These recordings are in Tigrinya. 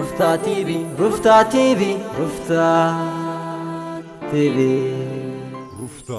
ሩፍታ ቲቪ፣ ሩፍታ ቲቪ፣ ሩፍታ ቲቪ። ሩፍታ።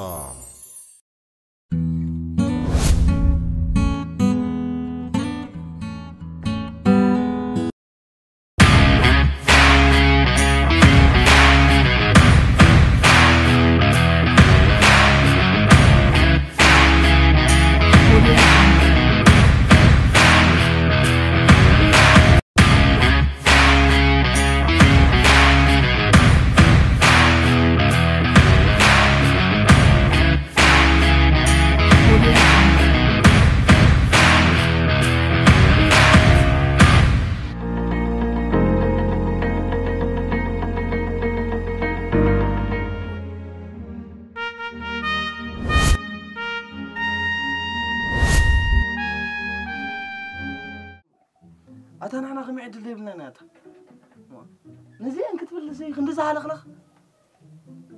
ኣታ ንሕና ከመይ ዕድል ዘይብልና ኢና ኣታ። ነዚአን ክትብል እዚ ክንዲ ዝሃለኽለኽ።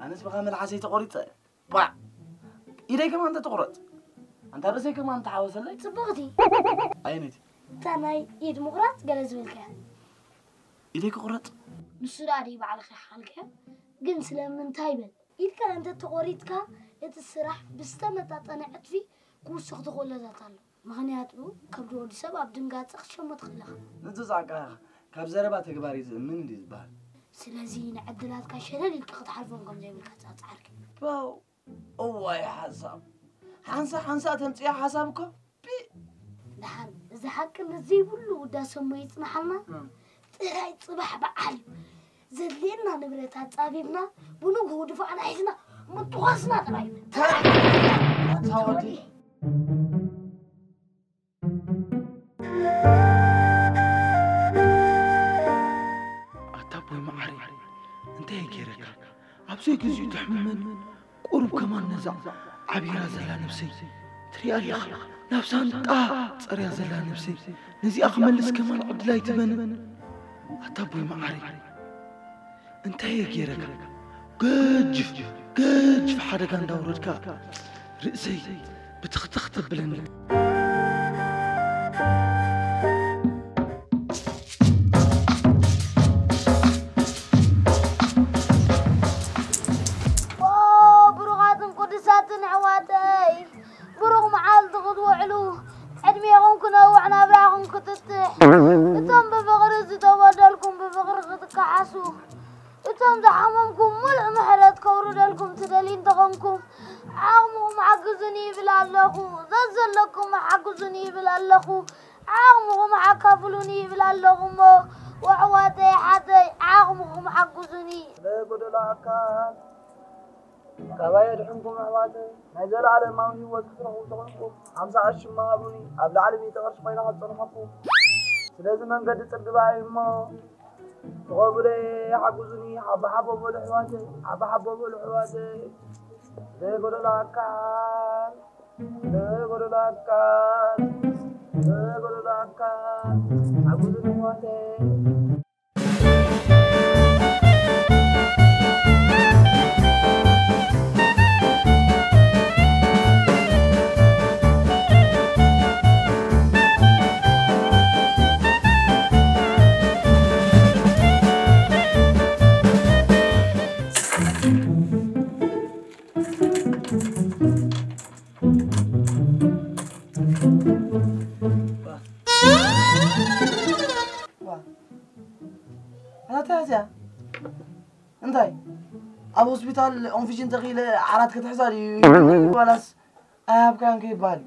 ኣነስ ብኻ መልሓሰይ ተቖሪጸ። ቧዕ! ኢደይ ከማን ተትቑረጽ። ኣንታ ርእሰይ ከማን ተሓወሰለይ። ጽብቕቲ። ኣየነይቲ? እታ ናይ ኢድ ምቑራጽ ገለ ዝበልካያ። ኢደይ ክቑረጽ? ንሱ ደኣ ደይ ባዕልኻ ሓልካዮ። ግን ስለምንታይ በል? ኢድካ እንተ ተቖሪጽካ፣ እቲ ስራሕ ብዝተመጣጠነ ዕጽፊ ክውስኽ ተኽእሎታት ኣሎ። ምኽንያቱ፣ ከብዲ ወዲ ሰብ ኣብ ድንጋጸ ክትሸሞ ትኽእል ኢኻ። ንሱ ጻዕቃ ኢኻ። ካብ ዘረባ ተግባር እዩ ዝእምን እንድዩ ዝበሃል። ስለዚ፣ ንዕድላትካ ሸለል ኢልካ ክትሓልፎም ከም ዘይብልካ ጻጻዕርኪ። ፓው! እዋይ ሓሳብ! ሓንሳ ሓንሳ ተምጽያ ሓሳብ እኮ! ፒ! ደሓን፣ እዚ ሓቅነት ዘይብሉ ውዳሰ እሞ ይጽናሓልና። እም። ጥራይ ጽባሕ በዓል እዩ። ዘድልየና ንብረት ኣጻቢብና፣ ብንግሆ ድፋዕና ሒዝና ምትኳስና ጥራይ እዩ። ተራ! ኣታ ወዲ። ኣታ ኣቦይ መዓረይ፣ እንታይ እየ ገይረካ? ኣብ ዘይግዚኡ ተሕምመኒ። ቁሩብ ከማን ነዛ ዓቢራ ዘላ ነብሰይ ትሪኣ ኣለኻ። ናብ ሳንጣ ጸርያ ዘላ ነብሰይ ነዚኣ ክመልስ ከማን ዕድል ኣይትበንን። ኣታ ኣቦይ መዓረይ፣ እንታይ እየ ገይረካ? ገጅፍ፣ ገጅፍ ሓደጋ እንዳውረድካ ርእሰይ ብትኽትኽ ተብለኒ። ኦ፣ ብሩኻትን ቅዱሳትን ኣሕዋተይ፣ ብሩኽ መዓልቲ ክትውዕሉ፣ ዕድሜኹም ክነውሕ፣ ናብራኹም ክትትሕ፣ እቶም ብፍቕሪ ዝተበደልኩም ብፍቕሪ ክትከሓሱ፣ እቶም ዝሓመምኩም ምሉእ ምሕረት ከውርደልኩም ትደልዩ እንተኾንኩም፣ ዓቕምኹም ሓግዙኒ ይብል ኣለኹ። ዘዘለኩም ሓግዙኒ ይብል ኣለኹ። ዓቕምኹም ኣካፍሉኒ ይብል ኣለኹ እሞ፣ ኣሕዋተይ፣ ሓተይ፣ ዓቕምኹም ሓግዙኒ። ስለ ጎደሎ ኣካል ካባይ ኣድሕንኩም ኣሕዋተይ፣ ናይ ዘለኣለማዊ ህይወት ክትረኽቡ ተኾንኩም፣ ሓምሳ ቅርሺ እሞ ሃቡኒ፣ ኣብ ላዕሊ ሚእቲ ቅርሺ ኮይና ክትጸንሐኩም። ስለዚ መንገዲ ጽርግባ እዩ እሞ፣ ስቕ በሉ ሓግዙኒ፣ ሓባ ሓባ በሉ ኣሕዋተይ፣ ሓባ ሓባ በሉ ኣሕዋተይ። ዘይጎደሎ ኣካል፣ ዘይጎደሎ ኣካል፣ ዘይጎደሎ ኣካል፣ ሓግዙኒ ኣሕዋተይ። ኣታ እዚኣ እንታይ ኣብ ሆስፒታል ኦንፊሽን ተኺለ ዓራት ክትሕዛ ድዩ? ዋላስ ኣይሃብካን ከይበሃል?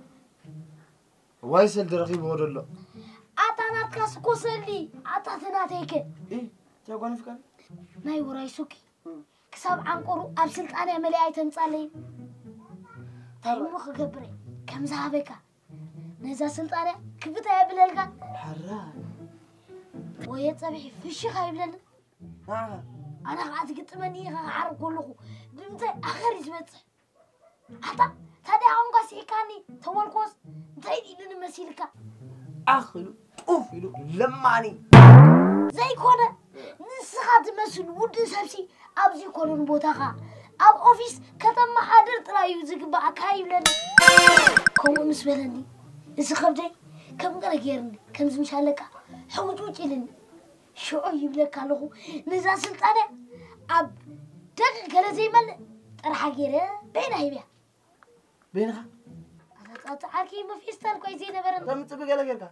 ዋይ ሰልዲ ረኺብዎ ደሎ። ኣታ ናትካስ እኮ ሰልዲ፣ ኣታ ተናተይከ? ኢ፣ ተጓኒፍካ? ናይ ውራይ ሱቂ ክሳብ ዓንቆሩ ኣብ ስልጣንያ መሊኣ ኣይተምጻለይ። እንታይ እሞ ክገብር እየ? ከም ዝሃበካ ነዛ ስልጣንያ ክፍታ የብለልካን። ሕራይ። ወየ ጸብሒ ፍሽኽ ኣይብለንን። ንዓኻ? ኣነ ኸዓ ትግጥመኒ ኢኻ ክዓርብ ከለኹ ድምፀይ ኣኸር እዩ ዝበፅሕ። ኣታ ታዲያ ኣሁንኳ ስሒካኒ ተበልኮስ እንታይ ኢሉኒ መሲልካ? ኣኽ ኢሉ ጡፍ ኢሉ ለማኒ። ዘይኮነ ንስኻ ትመስል ውድእ ሰብሲ ኣብዚ ኮሎን ቦታኻ ኣብ ኦፊስ ከተመሓድር ጥራይ እዩ ዝግባኣካ ይብለኒ። ከምኡ ምስ በለኒ እዚ ከብደይ ከም ገለ ገይርኒ ከምዚ ምሻለካ ሕውጭውጭ ኢልኒ። ሽዑ ይብለካ ኣለኹ፣ ነዛ ስልጣነ ኣብ ደቂቕ ገለ ዘይመልእ ጥርሓ ገይረ በይና ሂብያ። በይንኻ? ኣታ ጻ-፣ ዓርከይ፣ መፌስታል እኳ እዩ ዘይነበረና። ተምጽእ ብገለ ጌርካ።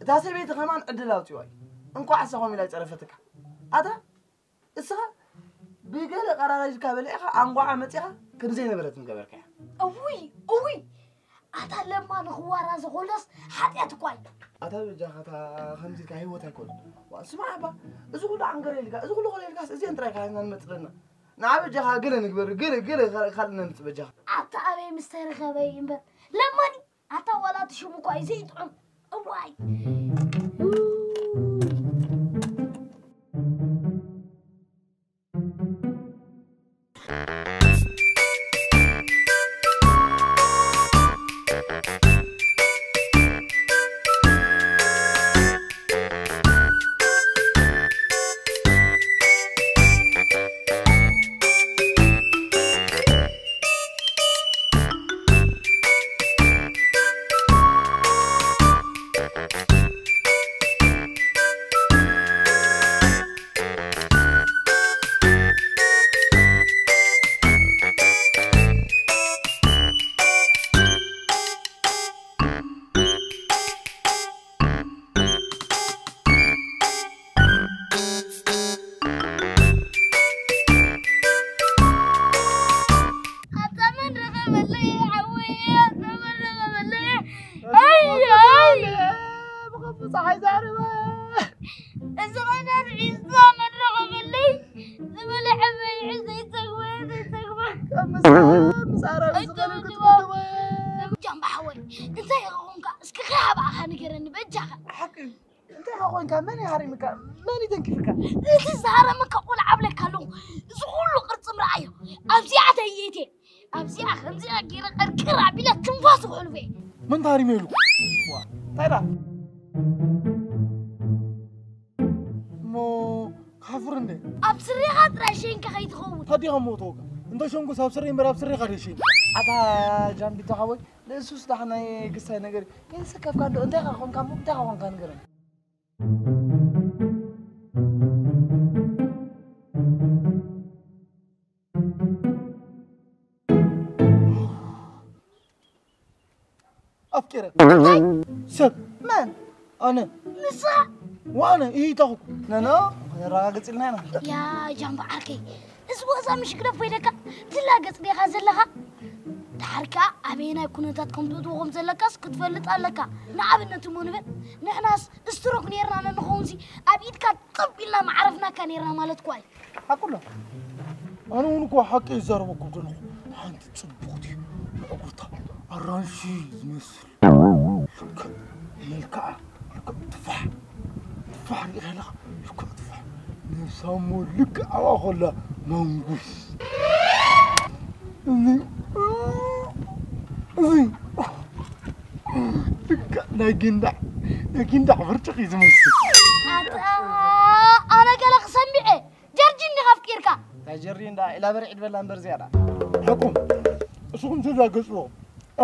እታ ሰበይቲ ከማን ዕድል ኣውጺዋ እዩ። እንኳዕ እሳ ከምኡ ኢላ ይጸረፈትካ። ኣታ እስኻ ብገለ ቀራራጅካ በሊዕኻ ኣንጓዓ መጺኻ ከም ዘይነበረት ምገበርካያ። እውይ፣ እውይ! ኣታ ለማ ንኽዋራ ዘኾሎስ ሓጢኣት እኳ እዩ። ኣታ በጃኻ፣ ኣታ ከምዚ ኢልካ ህይወት ኣይኮነን። ዋ፣ ስማዕ እባ፣ እዚ ኩሉ ዓንገረ ኢልካ፣ እዚ ኩሉ ኮነ ኢልካስ እዚአን ጥራይ ካህና ንመጽእ ዘለና። ንዓ በጃኻ ገለ ንግበር፣ ገለ፣ ገለ ካልእ ነምጽእ በጃኻ። ኣታ ኣበይ ምስ ተረኸበ እዩ እምበር። ለማኒ፣ ኣታ ዋላ እቲ ሽሙ እኳ እዩ ዘይጥዑም። እዋይ። ኣታ መን ረኸበለይ ሓወይ፣ ኣታ መን ረኸበለይ። ኣይ፣ ኣይ። ብኸፉ ፀሓይ ዘዕርባ። እዚ ቐዳድ ዒስራ መን ረኸበለይ። ዝበልዐ በሊዑ ዘይጸግበ፣ ዘይጸግበ። ካብ ምስ-፣ ምስ ኣራዊት ዝቐርብ ክትምድቦ። ጃምባ ሓወይ፣ እንታይ ኢኻ ኾንካ? እስኪ ከይ ሃባእኻ ንገረኒ በጃኻ። ሓቂ እዩ። እንታይ ኢኻ ኾንካ? መን እዩ ሃሪምካ? መን እዩ ተንኪፍካ? እቲ ዝሃረመካ ቆልዓ እብለካ ኣለኹ። እዚ ኩሉ ቅርጺ ምርኣዮ። ኣብዚኣ ተይእቴ። ኣብዚኣ ከምዚኣ ገይረ ቀርቅር ኣቢለ ትንፋሱ ክሕልፎ እየ። መን ተሃሪመ ኢሉ? ዋ፣ እንታይ ደኣ? እሞ ክሓፍር እንደ? ኣብ ስሬኻ ጥራይ ሸንካ ከይትኸውን። ታዲኻ እሞ ተወካ። እንተ ሸንኩስ ኣብ ስሬ እምበር ኣብ ስሬኻ ዶ ሸን? ኣታ ጃምቢቶ ሓወይ፣ ንእሱስ ደሓን ናይ ግሳይ ነገር እዩ። ከይሰከፍካ እንዶ እንታይ ኢኻ ኾንካ እሞ እንታይ ኢኻ ኾንካ ንገረኒ። ኣፍቂረ። እንታይ? ሰብ። መን? ኣነ። ንስኻ? ዋነ፣ ይታኹ። ነኖ፣ ነራጋግጽ ኢልና ኢና። ያ ጃምባ ዓርከይ፣ እዚ ዋዛ ምሽ ግደፎ ኢለካ፣ ትላገጽ ዲኻ ዘለኻ? ደሓር ከኣ ኣበየናይ ኩነታት ከም ትእትዎ ከም ዘለካስ ክትፈልጥ ኣለካ። ንኣብነት እሞ ንበል፣ ንሕናስ ስትሮክ ኔርና ነንኸውንሲ ኣብ ኢድካ ጥብ ኢልና ምዓረፍናካ ኔርና ማለት እኳ እዩ። ሓቁ ኣሎ። ኣነ እውን እኮ ሓቂ ይዛረበኩም ዘለኹ። ሓንቲ ጽብቕቲ ምዕጉርታ ኣራንሺ ዝመስል ልክዕ መልክዓ ልክዕ ትፋሕ፣ ትፋሕ ርኢኻ ኣለኻ? ልክዕ ትፋሕ። ነብሳ እሞ ልክዕ ኣብኣ ኮላ መንጉስ። እዚ፣ እዚ ልክዕ ናይ ጊንዳዕ፣ ናይ ጊንዳዕ ብርጭቕ እዩ ዝመስል። ኣታ፣ ኣነ ገለ ክሰምዕ እየ። ጀርጂ እንዲኻ ኣፍቂርካ? እታ ጀርጂ እንዳ ኢላ በርዒድ በላ እምበር ዝያዳ። ሓቁ፣ እስኹም ትላገጽዎ።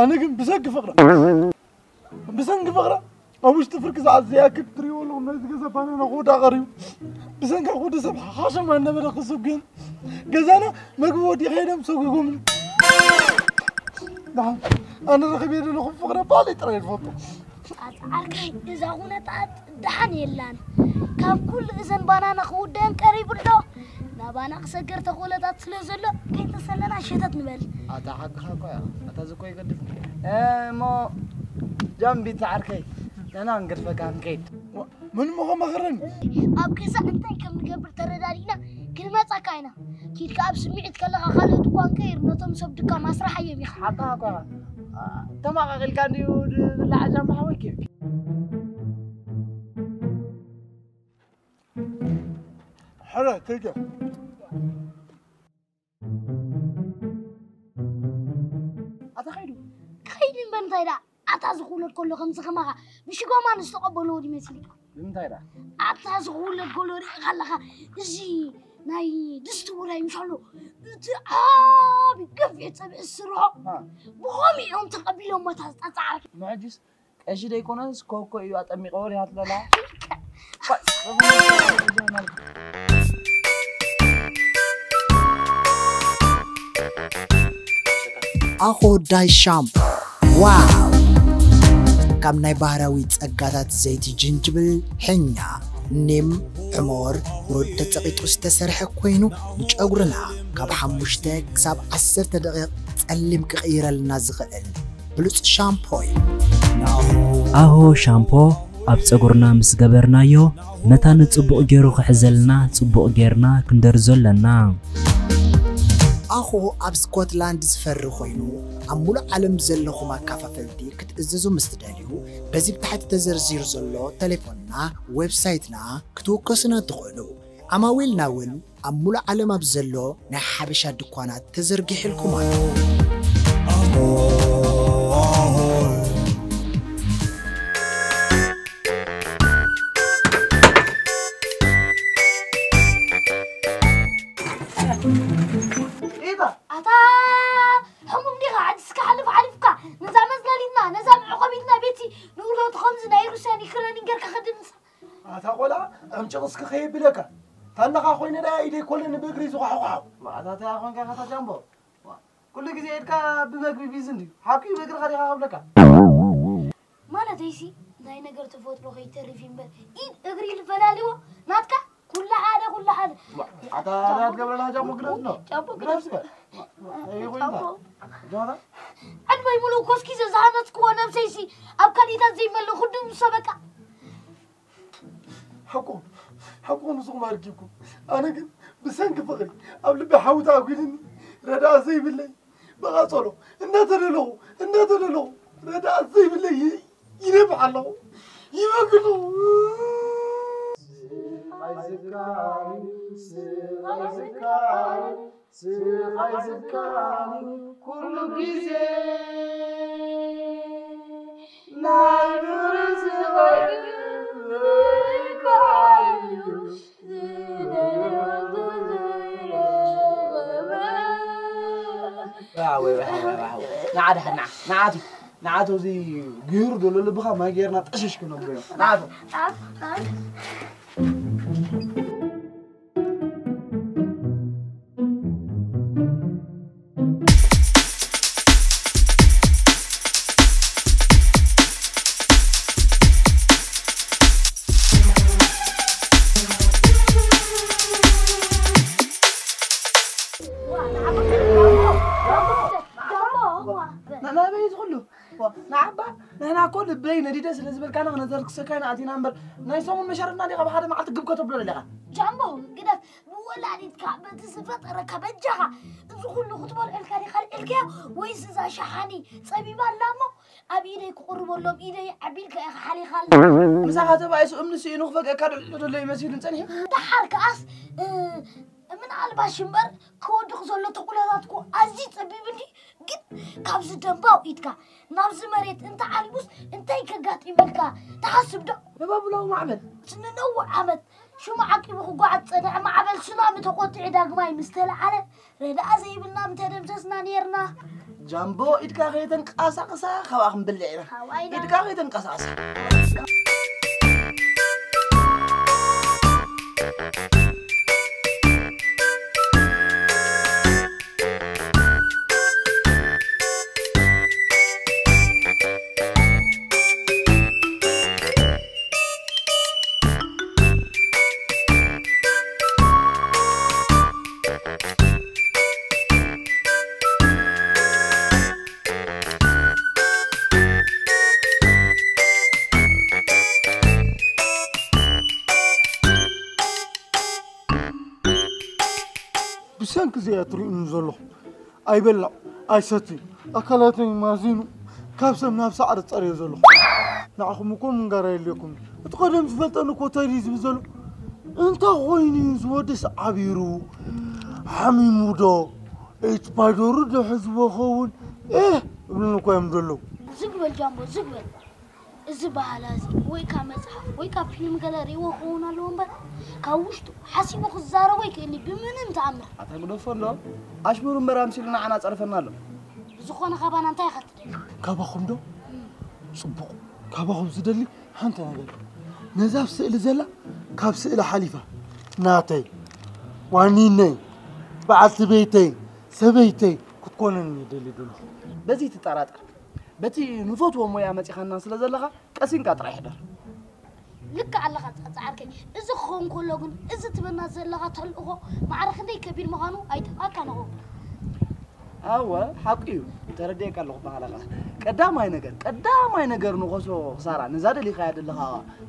ኣነ ግን ብሰንኪ ፍቕራ፣ ብሰንኪ ፍቕራ ኣብ ውሽጢ ፍርቂ ሰዓት ዝያክል ትሪእዎ ኣለኹም ናይዚ ገዛ ባናና ክውዳቕ ቀሪቡ። ብሰንካ ወዲ ሰብ ሓሸማ እናበለ ክስብ ግን ገዛና መግቢ ወዲ ከይዶም ሰጒጎምኒ። ደሓን ኣነ ረኺበ ዘለኹ ፍቕሪ ባዕለይ ጥራይ ዝፈልጦ። ኣታ ዓርከይ፣ እዛ ኩነታት ደሓን የላን። ካብ ኩሉ እዘን ባናና ክውደአን ቀሪቡ ኣሎ። ናባና ክሰገር ተኾለታት ስለ ዘሎ ከይተሰለና ሸተት ንበል። ኣታ ሓቅኻ እኮ እያ። ኣታ እዚ እኮ ይገድፍ። እ፣ እሞ ጃምቢት ዓርከይ፣ ንሕና ክንገድፈካ ንከይድ። ዋ፣ ምን ምኾ መኸረን? ኣብ ገዛ እንታይ ከም ንገብር ተረዳዲእና ክንመጻካ ኢና። ኪድካ ኣብ ስምዒት ከለኻ ካልእ ድኳን ከይር ነቶም ሰብ ድካ ማስራሕ ኣየቢኻ። ሓቅኻ እኮ እያ። ተማቓቒልካ እንድዩ ዝብላዕ ጃምባ ሓወይ ኪድ። ሕረ፣ ከይደ። ኣታ ከይዱ። ከይዱ እምበር እንታይ ደኣ? ኣታ ዝኽውለድ ከሎ ከምዚ ከማኻ ብሽጎማ ንዝተቐበልዎ ድዩ መሲልካ? ንምንታይ ደኣ? ኣታ ዝኽውለድ ከሎ ርኢኻ ኣለኻ? እዚ ናይ ድስቲ ውራይ ምሻሎ እቲ ዓቢ ገፊሕ ጸብሒ ዝስርሖ አ። ብኸምኡ እዮም ተቐቢሎሞ እታ ዝጠጻዓርኪ። ንሕጂስ ቀሺ ደይኮነስ ኮኮ እዩ ኣጠሚቕዎ ዲኻ ትብለላ? ኣኾዳይ ሻምፖ። ዋው! ካብ ናይ ባህራዊ ጸጋታት ዘይቲ ጅንጅብል፣ ሕኛ፣ ኒም፣ ዕሞር፣ ሩድ ተጸቒጡ ዝተሰርሐ ኮይኑ፣ ንጨጉርና ካብ ሓሙሽተ ክሳብ ዓሰርተ ደቂቕ ጸሊም ክቕይረልና ዝኽእል ብሉጽ ሻምፖ እዩ። ኣሆ ሻምፖ ኣብ ጸጉርና ምስ ገበርናዮ፣ መታን ጽቡቕ ገይሩ ክሕዘልና ጽቡቕ ጌርና ክንደርዞ ኣለና። ኣኾ ኣብ ስኮትላንድ ዝፈሪ ኮይኑ፣ ኣብ ሙሉእ ዓለም ዘለኹም ኣካፋፈልቲ ክትእዘዙ ምስ ትደልዩ፣ በዚ ብታሕቲ ተዘርዚሩ ዘሎ ቴሌፎንና፣ ዌብሳይትና ክትውከሱና ትኽእሉ። ኣማዊልና እውን ኣብ ሙሉእ ዓለም ኣብ ዘሎ ናይ ሓበሻ ድኳናት ተዘርጊሕልኩም ኣሎ። ኢታ ኣታ ሕሙም ዲኻ ዓዲ እስካ ሓልፍ ሓሊፍካ ነዛ መዝለሊትና ነዛ መዕቆቢትና ቤቲ ንውሎት ከምዚ ናይ ሩስያን ዩክረንን ጌርካ ከድምሳ ኣታ ቆልዓ ዕምጭቕ እስኪ ከየብለካ ታነኻ ኮይነ ዳ ኢደይ ኮለኒ ብእግሪ ዝኳሕኳሕ ማዕታታ ኮንካ ከታ ጃምቦ ኩሉ ግዜ ኢድካ ብመግቢ ቢዚ እንድዩ ሓኩ በእግርኻ ዲኻ ከብለካ ማለተይሲ እንታይ ነገር ተፈጥሮ ከይተርፍ እምበር ኢድ እግሪ ልፈላልዎ ናትካ ኩሉ ሓደ ኩሉ ሓደ ኣታ ዳ ትገብረና ጃምቦ ግለጽ ነው ጃምቦ ግለጽ በል ይኹንታ ጃራ ዕድመይ ሙሉእ ኮስኪሰ ዝሃነፅክዎ ነብሰይሲ ኣብ ካሊእታት ዘይመለ ኩዱ ምሰ በቃ ሓቁ ሓቁ ንስኹም ኣርጊብኩም ኣነ ግን ብሰንኪ ፍቕሪ ኣብ ልቢ ሓዊ ተኣጒድኒ ረዳእ ዘይብለይ ብቓጸሎ እናተደለኹ እናተደለኹ ረዳእ ዘይብለይ ይነብሕ ኣለኹ ይበክል ኣለኹ ስቓይ ዝካል ስቓይ ዝካል ስቓይ ዝካል ኩሉ ግዜ ናይ ዱር ዝኸይድ ንዓቱ ንዓቱ እዚ ገይሩ ዘሎ ልብኻ ማይ ገይርና ጠሸሽ ክነብሎ ኢና ንዓቱ ናበይ ዝኩሉ ንዓባ ንሕና እኮ ልበይ ነዲደ ስለ ዝበልካና ክነዘርክሰካ ኢና ኣቲና እምበር ናይ ሰሙን መሻርፍና ዲኻ ብሓደ መዓልቲ ግብ ከተብሎ ደለኻ ጃምቦ ግደፍ ብወላዲትካ በቲ ዝፈጠረካ በጃኻ እዚ ኩሉ ክትበልዐልካ ዲኻ ልዕልካዮ ወይስ እዛ ሸሓኒ ጸቢባ ኣላ እሞ ኣብ ኢደይ ክቕርበሎም ኢደይ ዓቢልካ ኢኻ ሓሊኻልና ምሳኻ ተባኢሱ እምኒ ስኢኑ ክፈግአካ ደሎ ይመሲሉን ጸኒሑ ደሓር ከኣስ ምናልባሽ እምበር ክወድቕ ዘሎ ተቑለታት እኮ ኣዝዩ ጸቢብ እንዲ ግን ካብዚ ደንባው ኢድካ ናብዚ መሬት እንተ ዓልቡስ እንታይ ከጋጢመልካ ትሓስብ ዶ? ነባብላዊ ማዕበል ንነውሕ ዓመት ሽሙ ዓቂቡ ክጓዓዝ ዝጸንሐ ማዕበል ሱናሚ ተቖጢዑ ዳግማይ ምስ ተለዓለ ረድኣ ዘይብልና ምተደምሰስና ኔርና። ጃምቦ ኢድካ ከየተንቀሳቕሳ ካባኣ ክንበልዕ ኢና። ኢድካ ከየተንቀሳቕሳ። ብሰንኪ እዚኣ ትርእዩኒ ዘለኹም ኣይበልዕ ኣይሰቲ ኣካላተይ ማዚኑ ካብ ሰብ ናብ ሳዕሪ ጸርየ ዘለኹ ንዓኹም እኮ ምንጋር የድልየኩም እቲ ቀደም ዝፈልጠኒ እኮ እንታይ ድዩ ዝብል ዘሎ እንታይ ኮይኑ እዩ ዝወድስ ዓቢሩ ሓሚሙ ዶ ኤች ፓይደሩ ዶ ሕዝዎ ኸውን ኤህ እብሉኒ እኮ እዮም ዘለዉ ዝግ በል ጃምቦ ዝግ በል እዚ በሃላ እዚ ወይ ካብ መፅሓፍ ወይ ካብ ፊልም ገለ ርእይዎ ክኸውን ኣለዎ እምበር ካብ ውሽጡ ሓሲቡ ክዛረቦ ኣይክእል እዩ ብምንም ተኣምር። ኣታ ግደፎ እንዶ ኣሽሙር እምበር ኣምሲሉ ንዓና ፀርፈና ኣሎ። ብዝኾነ ካባና እንታይ ኢኻ ትደሊ? ካባኹም ዶ? ፅቡቕ ካባኹም ዝደሊ ሓንቲ ነገር ነዛ ኣብ ስእሊ ዘላ ካብ ስእሊ ሓሊፋ ናተይ ዋኒነይ በዓልቲ ቤተይ ሰበይተይ ክትኮነኒ ይደሊ ዘለኹ። በዚ ትጠራጠር። በቲ ንፈትዎ ሞያ መጺኻና ስለ ዘለኻ ቀሲንካ ጥራይ ሕደር። ልክዕ ኣለኻ ጻ- ጻዕርከይ። እዚ ክኸውን ከሎ ግን እዚ ትበና ዘለኻ ተልእኾ ማዕረ ክንደይ ከቢድ ምዃኑ ኣይጠፍኣካን ይኸውን። ኣወ ሓቁ እዩ። ተረዲኤካ ኣለኹ በሃለኻ። ቀዳማይ ነገር ቀዳማይ ነገር ንኸሶ ክሳራ ነዛ ደሊኻያ ዘለኻ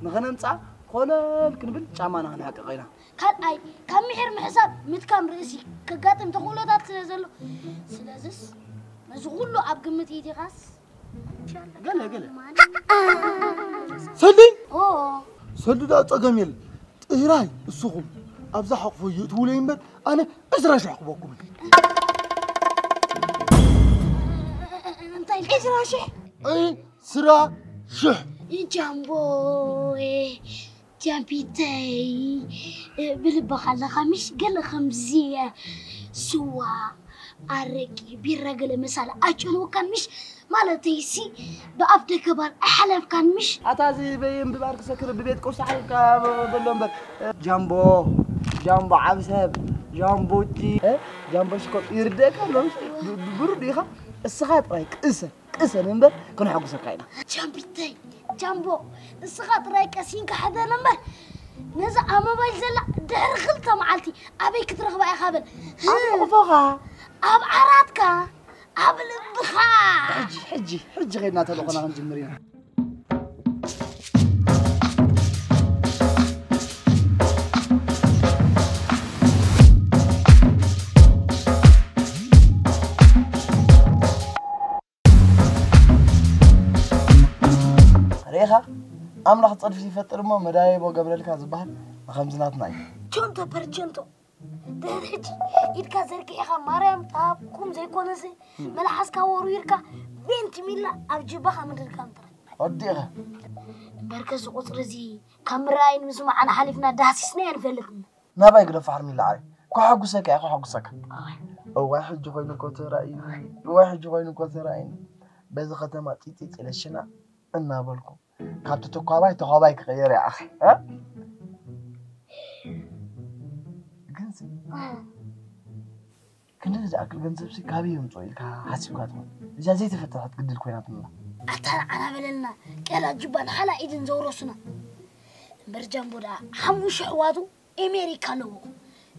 ንኸነምጻ ኮለል ክንብል ጫማና ክንሓቅቕ ኢና። ካልኣይ ካብ ምሒር ምሕሳብ ምድካም ርእሲ ከጋጥም ተኽእሎታት ስለ ዘሎ ስለዝስ ነዚ ኩሉ ኣብ ግምት ኢቲኻስ ገለ ገለ ሰልዲ ኦ ሰልዲ ዳ ጸገም የለ ጥራይ እስኹም ኣብዛ ሓቕፎ ይእትውለይ እምበር ኣነ ዕስራ ሽሕ ክበኩም እንታይ ዕስራ ሽሕ ዕስራ ሽሕ ጃምቦ ጃምፒተይ ብልብኻ ኣለኻ ምሽ ገለ ከምዚ ስዋ ኣረቂ ቢራ ገለ መሳለ ኣጨንወካን ምሽ ማለተይ ሲ ብኣፍ ደገባር ኣይሓለፍካን ምሽ ኣታ እዚ በይን ብባር ክሰክር ብቤት ቁርሲ ሓልፍካ በሎ እምበር ጃምቦ ጃምቦ ዓብ ሰብ ጃምቦ ጂ እ? ጃምቦ ሽኮር ይርደእካ ኣሎ ምሽ ብሩድ ኢኻ እስኻ ጥራይ ቅሰ ቅሰን እምበር ክንሐጉሰካ ኢና ጃምቢተይ ጃምቦ እስኻ ጥራይ ቀሲንካ ሕደር እምበር ነዛ ኣብ ሞባይል ዘላ ድሕሪ ክልተ መዓልቲ ኣበይ ክትረኽባ ኢኻ በል ኣንቑፎኻ ኣብ ዓራትካ ኣብ ልብኻ ሕጂ ሕጂ ሕጂ ኸይድና ተልእኾና ክንጅምር ኢና ርኢኻ ኣምላኽ ጸድፊ ይፈጥር እሞ መዳይቦ ገብረልካ ዝበሃል ንኸምዚ ናትና እዩ ቸንቶ ፐርቸንቶ ድሕሪ ሕጂ ኢድካ ዘርጊሕኻ ማርያም ተሃብኩም ዘይኮነሲ መልሓስካ ወርዊርካ ቤንቲ ሚላ ኣብ ጅባኻ ምድርጋም ጥራይ ወዲእኻ እምበርከ እዚ ቁፅሪ እዚ ካብ ምርኣይን ምስማዕን ሓሊፍና ዳህሲስና ኣይንፈልጥን ናባይ ግደፋ ሓርሚላ ዓይ ከሓጉሰካ እየ ከሓጉሰካ እዋይ ሕጂ ኮይኑ እኮ ተራእዩ እዋይ ሕጂ ኮይኑ እኮ ተራእዩ በዚ ከተማ ጢጢጥ ኢለ ሽና እናበልኩ ካብቲ ተኳባይ ተኳባይ ክቕየር እየ ኣኸ እ? ግን ሲ ክንዲ ዝኣክል ገንዘብ ሲ ካበይ የምፅኦ ኢልካ ሓሲብካ ትኾን እዚኣ ዘይተፈተሐት ግድል ኮይናትንላ ኣታ ንዓና በለልና ቀላ ጅባን ሓላ ኢድን ዘውረሱና እምበር ጃምቦ ደኣ ሓሙሽተ ኣሕዋቱ ኤሜሪካ ኣለዎ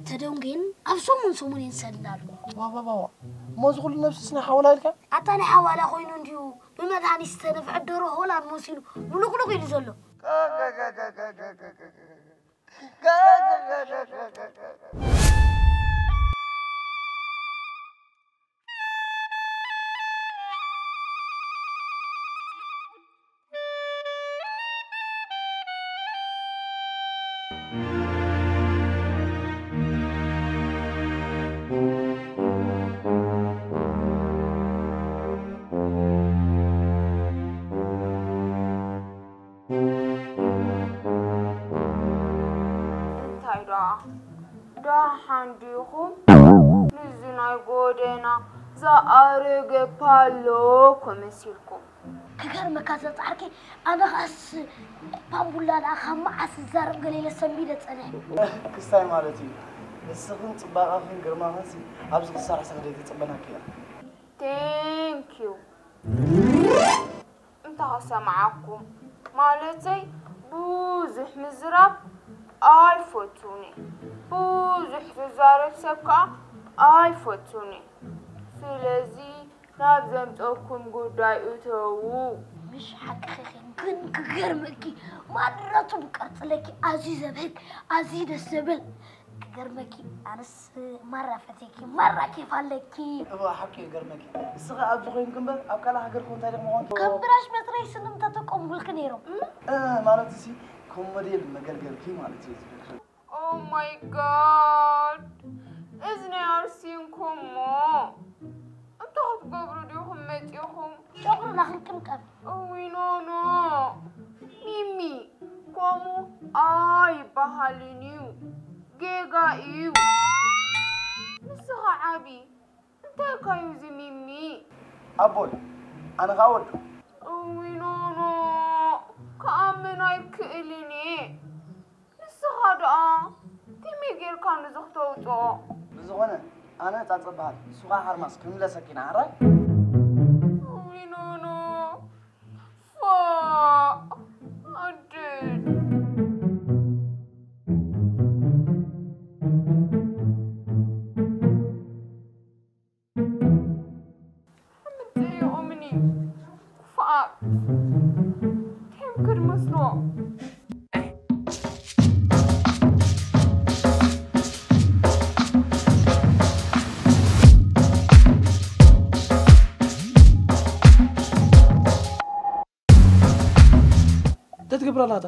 ተደንጉየን ኣብ ሰሙን ሰሙን እየን ዝሰድዳ ኣለዎ ዋዋዋዋ እሞ እዚ ኩሉ ነብስስ ናይ ሓወላ ኢልካ ኣታ ናይ ሓዋላ ኮይኑ እንድዩ ብመድሃኒት ዝተነፍዐ ደሮ ሆላንድ መሲሉ ሙሉቅሉቅ ኢሉ ዘሎ እንታይ ደኣ ደሓን ዲኹም? ንዚ ናይ ጎደና ዝኣረገ ፓሎ እኮ መሲልኩም። ክገርመካ ዘጻሕኪ ኣነ ኻስ ፓምቡላ ደኣ ካብ መዓስ ዝዛረብ ገለ ኢለ ሰንቢደ ጸኒሐ። ክስታይ ማለት እዩ። እስኽን ጽባቐኽን ግርማኽን ሲ ኣብዚ ክሳዕ ሰግደ ተጸበናኪ ኢና። Thank you እንተ ክሰምዓኩም ማለተይ ብዙሕ ምዝራብ ኣይፈቱን እየ ብዙሕ ዝዛረብ ሰብ ከዓ ኣይፈቱን እየ ስለዚ ናብ ዘምፀኩም ጉዳይ እተዉ ምሽ ሓቅኺ ግን ክገርመኪ ማረቱ ብቀርፅለኪ ኣዝዩ ዘብህግ ኣዝዩ ደስ ዘብል ክገርመኪ ኣነስ ማራ ፈቴኪ ማራ ኬፍ ኣለኪ እዋ ሓቂ ይገርመኪ እስኻ ኣብዚ ኮይንክ እምበር ኣብ ካልእ ሃገር ኮ እንታይ ደሞ ኮንክ ከም ብራሽ መፅረይ ስንም ተጠቀምኩልክ ነይሮም እ ማለት እሲ ከም ሞዴል መገልገልኪ ማለት እዩ ዝብልክ Oh my god እዚ ናይ ኣርሲ እንኮሞ እንታይ ክትገብሩ ዲኹም መፂኹም ጨጉርና ክንቅምቀም እውይ ኖኖ ሚሚ ከምኡ ኣይበሃልን እዩ ጌጋ እዩ ንስኻ ዓቢ እንታይ እኳ እዩ እዚ ሚሚ ኣቦይ ኣነ ኸዓ ወዱ እውይ ኖኖ ክኣምን ኣይክእልን እየ ንስኻ ደኣ ከመይ ጌርካ ንዚ ክተውፅኦ ብዝኾነ ኣነ ጻጸ በሃል ንሱ ኸዓ ሓርማስ ክንምለሰኪ ኢና ሓራይ No, no. Fuck. I did. ምንታይ እምኒ ክፉኣት እንታይ እዮም ክድመስሎ? እንታይ ትገብር ኣላ እታ?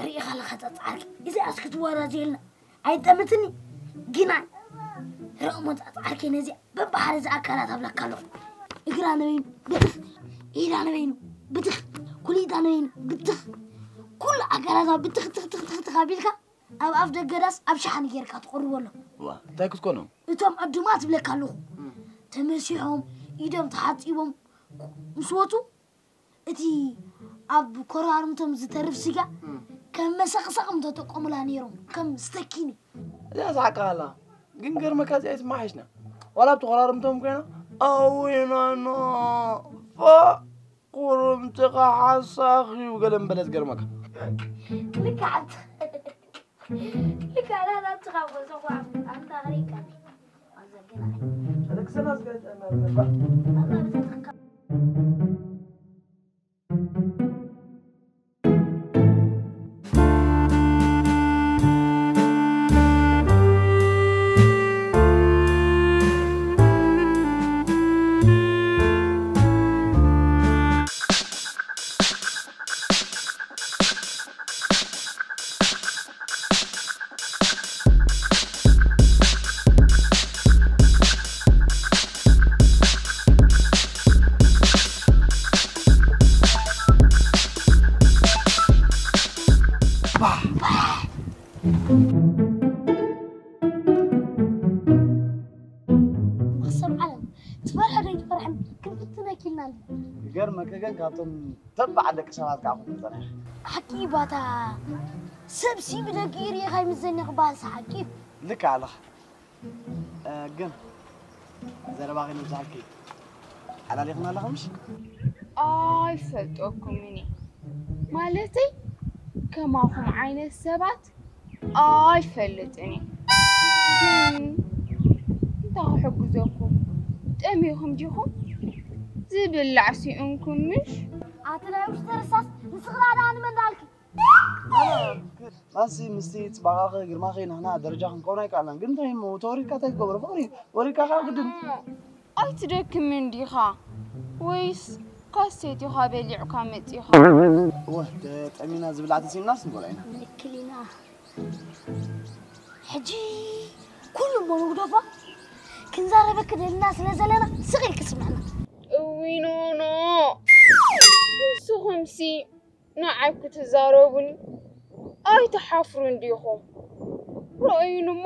ርኢኻ ኣለኻ እታ ጻዕርኪ። እዚኣስ ክትወራዘየልና ኣይጠምትኒ። ግናይ ረእሞ እታ ጻዕርኪ ነዚኣ በብሓደ ዝኣካላት ኣብለካ ኣለኹ። እግራ ነበይኑ ብትኽ፣ ኢዳ ነበይኑ ብትኽ፣ ኩሊታ ነበይኑ ብትኽ፣ ኩሉ ኣካላታ ብትኽ ትኽ ትኽ ትኽ ትኽ ኣቢልካ ኣብ ኣፍ ደገ ዳስ ኣብ ሸሓኒ ጌርካ ትቕርቦ ኣሎ። ዋ፣ እንታይ ክትኮኖም? እቶም ዕዱማት እብለካ ኣለኹ። ተመሲሖም፣ ኢዶም ተሓጺቦም ምስ ወጹ፣ እቲ ኣብ ኮራርምቶም ዝተርፍ ስጋ ከም መሰቕሰቕ ምተጠቀሙላ ነይሮም፣ ከም ስተኪኒ። እዚኣ ዝሓቅኻ ኣላ። ግን ገርመካ እዚኣ ኣይትመሓይሽና። ዋላ ኣብቲ ኮራርምቶም ኮይና፣ ኣዊናኖ፣ ፋ፣ ኩርምትኻ ሓሳኽ እዩ ገለ ምበለ ዝገርመካ። ልክዕ ኣንተ። ልክዕ ኣና ናብትኻ ጎዞ ኳ ኣንታ ኣኽሪካ። ኣዘግና። ርክስና ዝገጠመ ኣላ ብዘተካ። መኽሰብ ዓለም ትፈርሐ ዶ ይትፈርሐን ክንፍትነኪ ኢልና ኣለና። ይገርመኪ ግን ካብቶም ተባዕ ደቂ ሰባት ከዓ ኩሉ ጸኒሐ። ሓቂ ባታ ሰብ ሲ ብደቂ ሪኢኻ ይምዘኒ ክበሃል ሓቂ እዩ። ልክ ኣለኻ። እ፣ ግን ዘረባ ከይነብዝሓልኪ ሓላሊኽና ኣለኻ ምሽ? ኣይፈልጠኩምን እየ። ማለተይ ከማኹም ዓይነት ሰባት ኣይፈልጥን እየ። ግን እንታይ ክሕግዘኩም? ጠሚኹም ዲኹም? ዝብላዕ ስኢንኩም ምሽ? ኣቲ ናይ ውሽጢ ርሳስ ንስኽና ደኣ ንመን ደኣልኪ? ኣሲ ምስቲ ጽባቐኺ ግርማኺ ንሕና ደረጃ ክንከውን ኣይከኣልናን። ግን እንታይ እሞ ተወሪድካ እንታይ ትገብሮ? ፍቕሪ ወሪድካ ከዓ ግድን። ኣይትደክምን ዲኻ? ወይስ ካሴት ኢኻ በሊዕካ መጺኻ? እወ፣ ተጠሚና ዝብላዕ ተሲእናስ ንበልዖ ኢና። ምልክል ኢና። ሕጂ ኩሉ እሞ ንግደፎ። ክንዛረበኪ ደሊና ስለ ዘለና ስቕ ኢልኪ ስምዕና። እውይ ኖኖ፣ ንስኹምሲ ንዓይ ክትዛረቡኒ ኣይትሓፍሩን ዲኹም? ረእዩኒ እሞ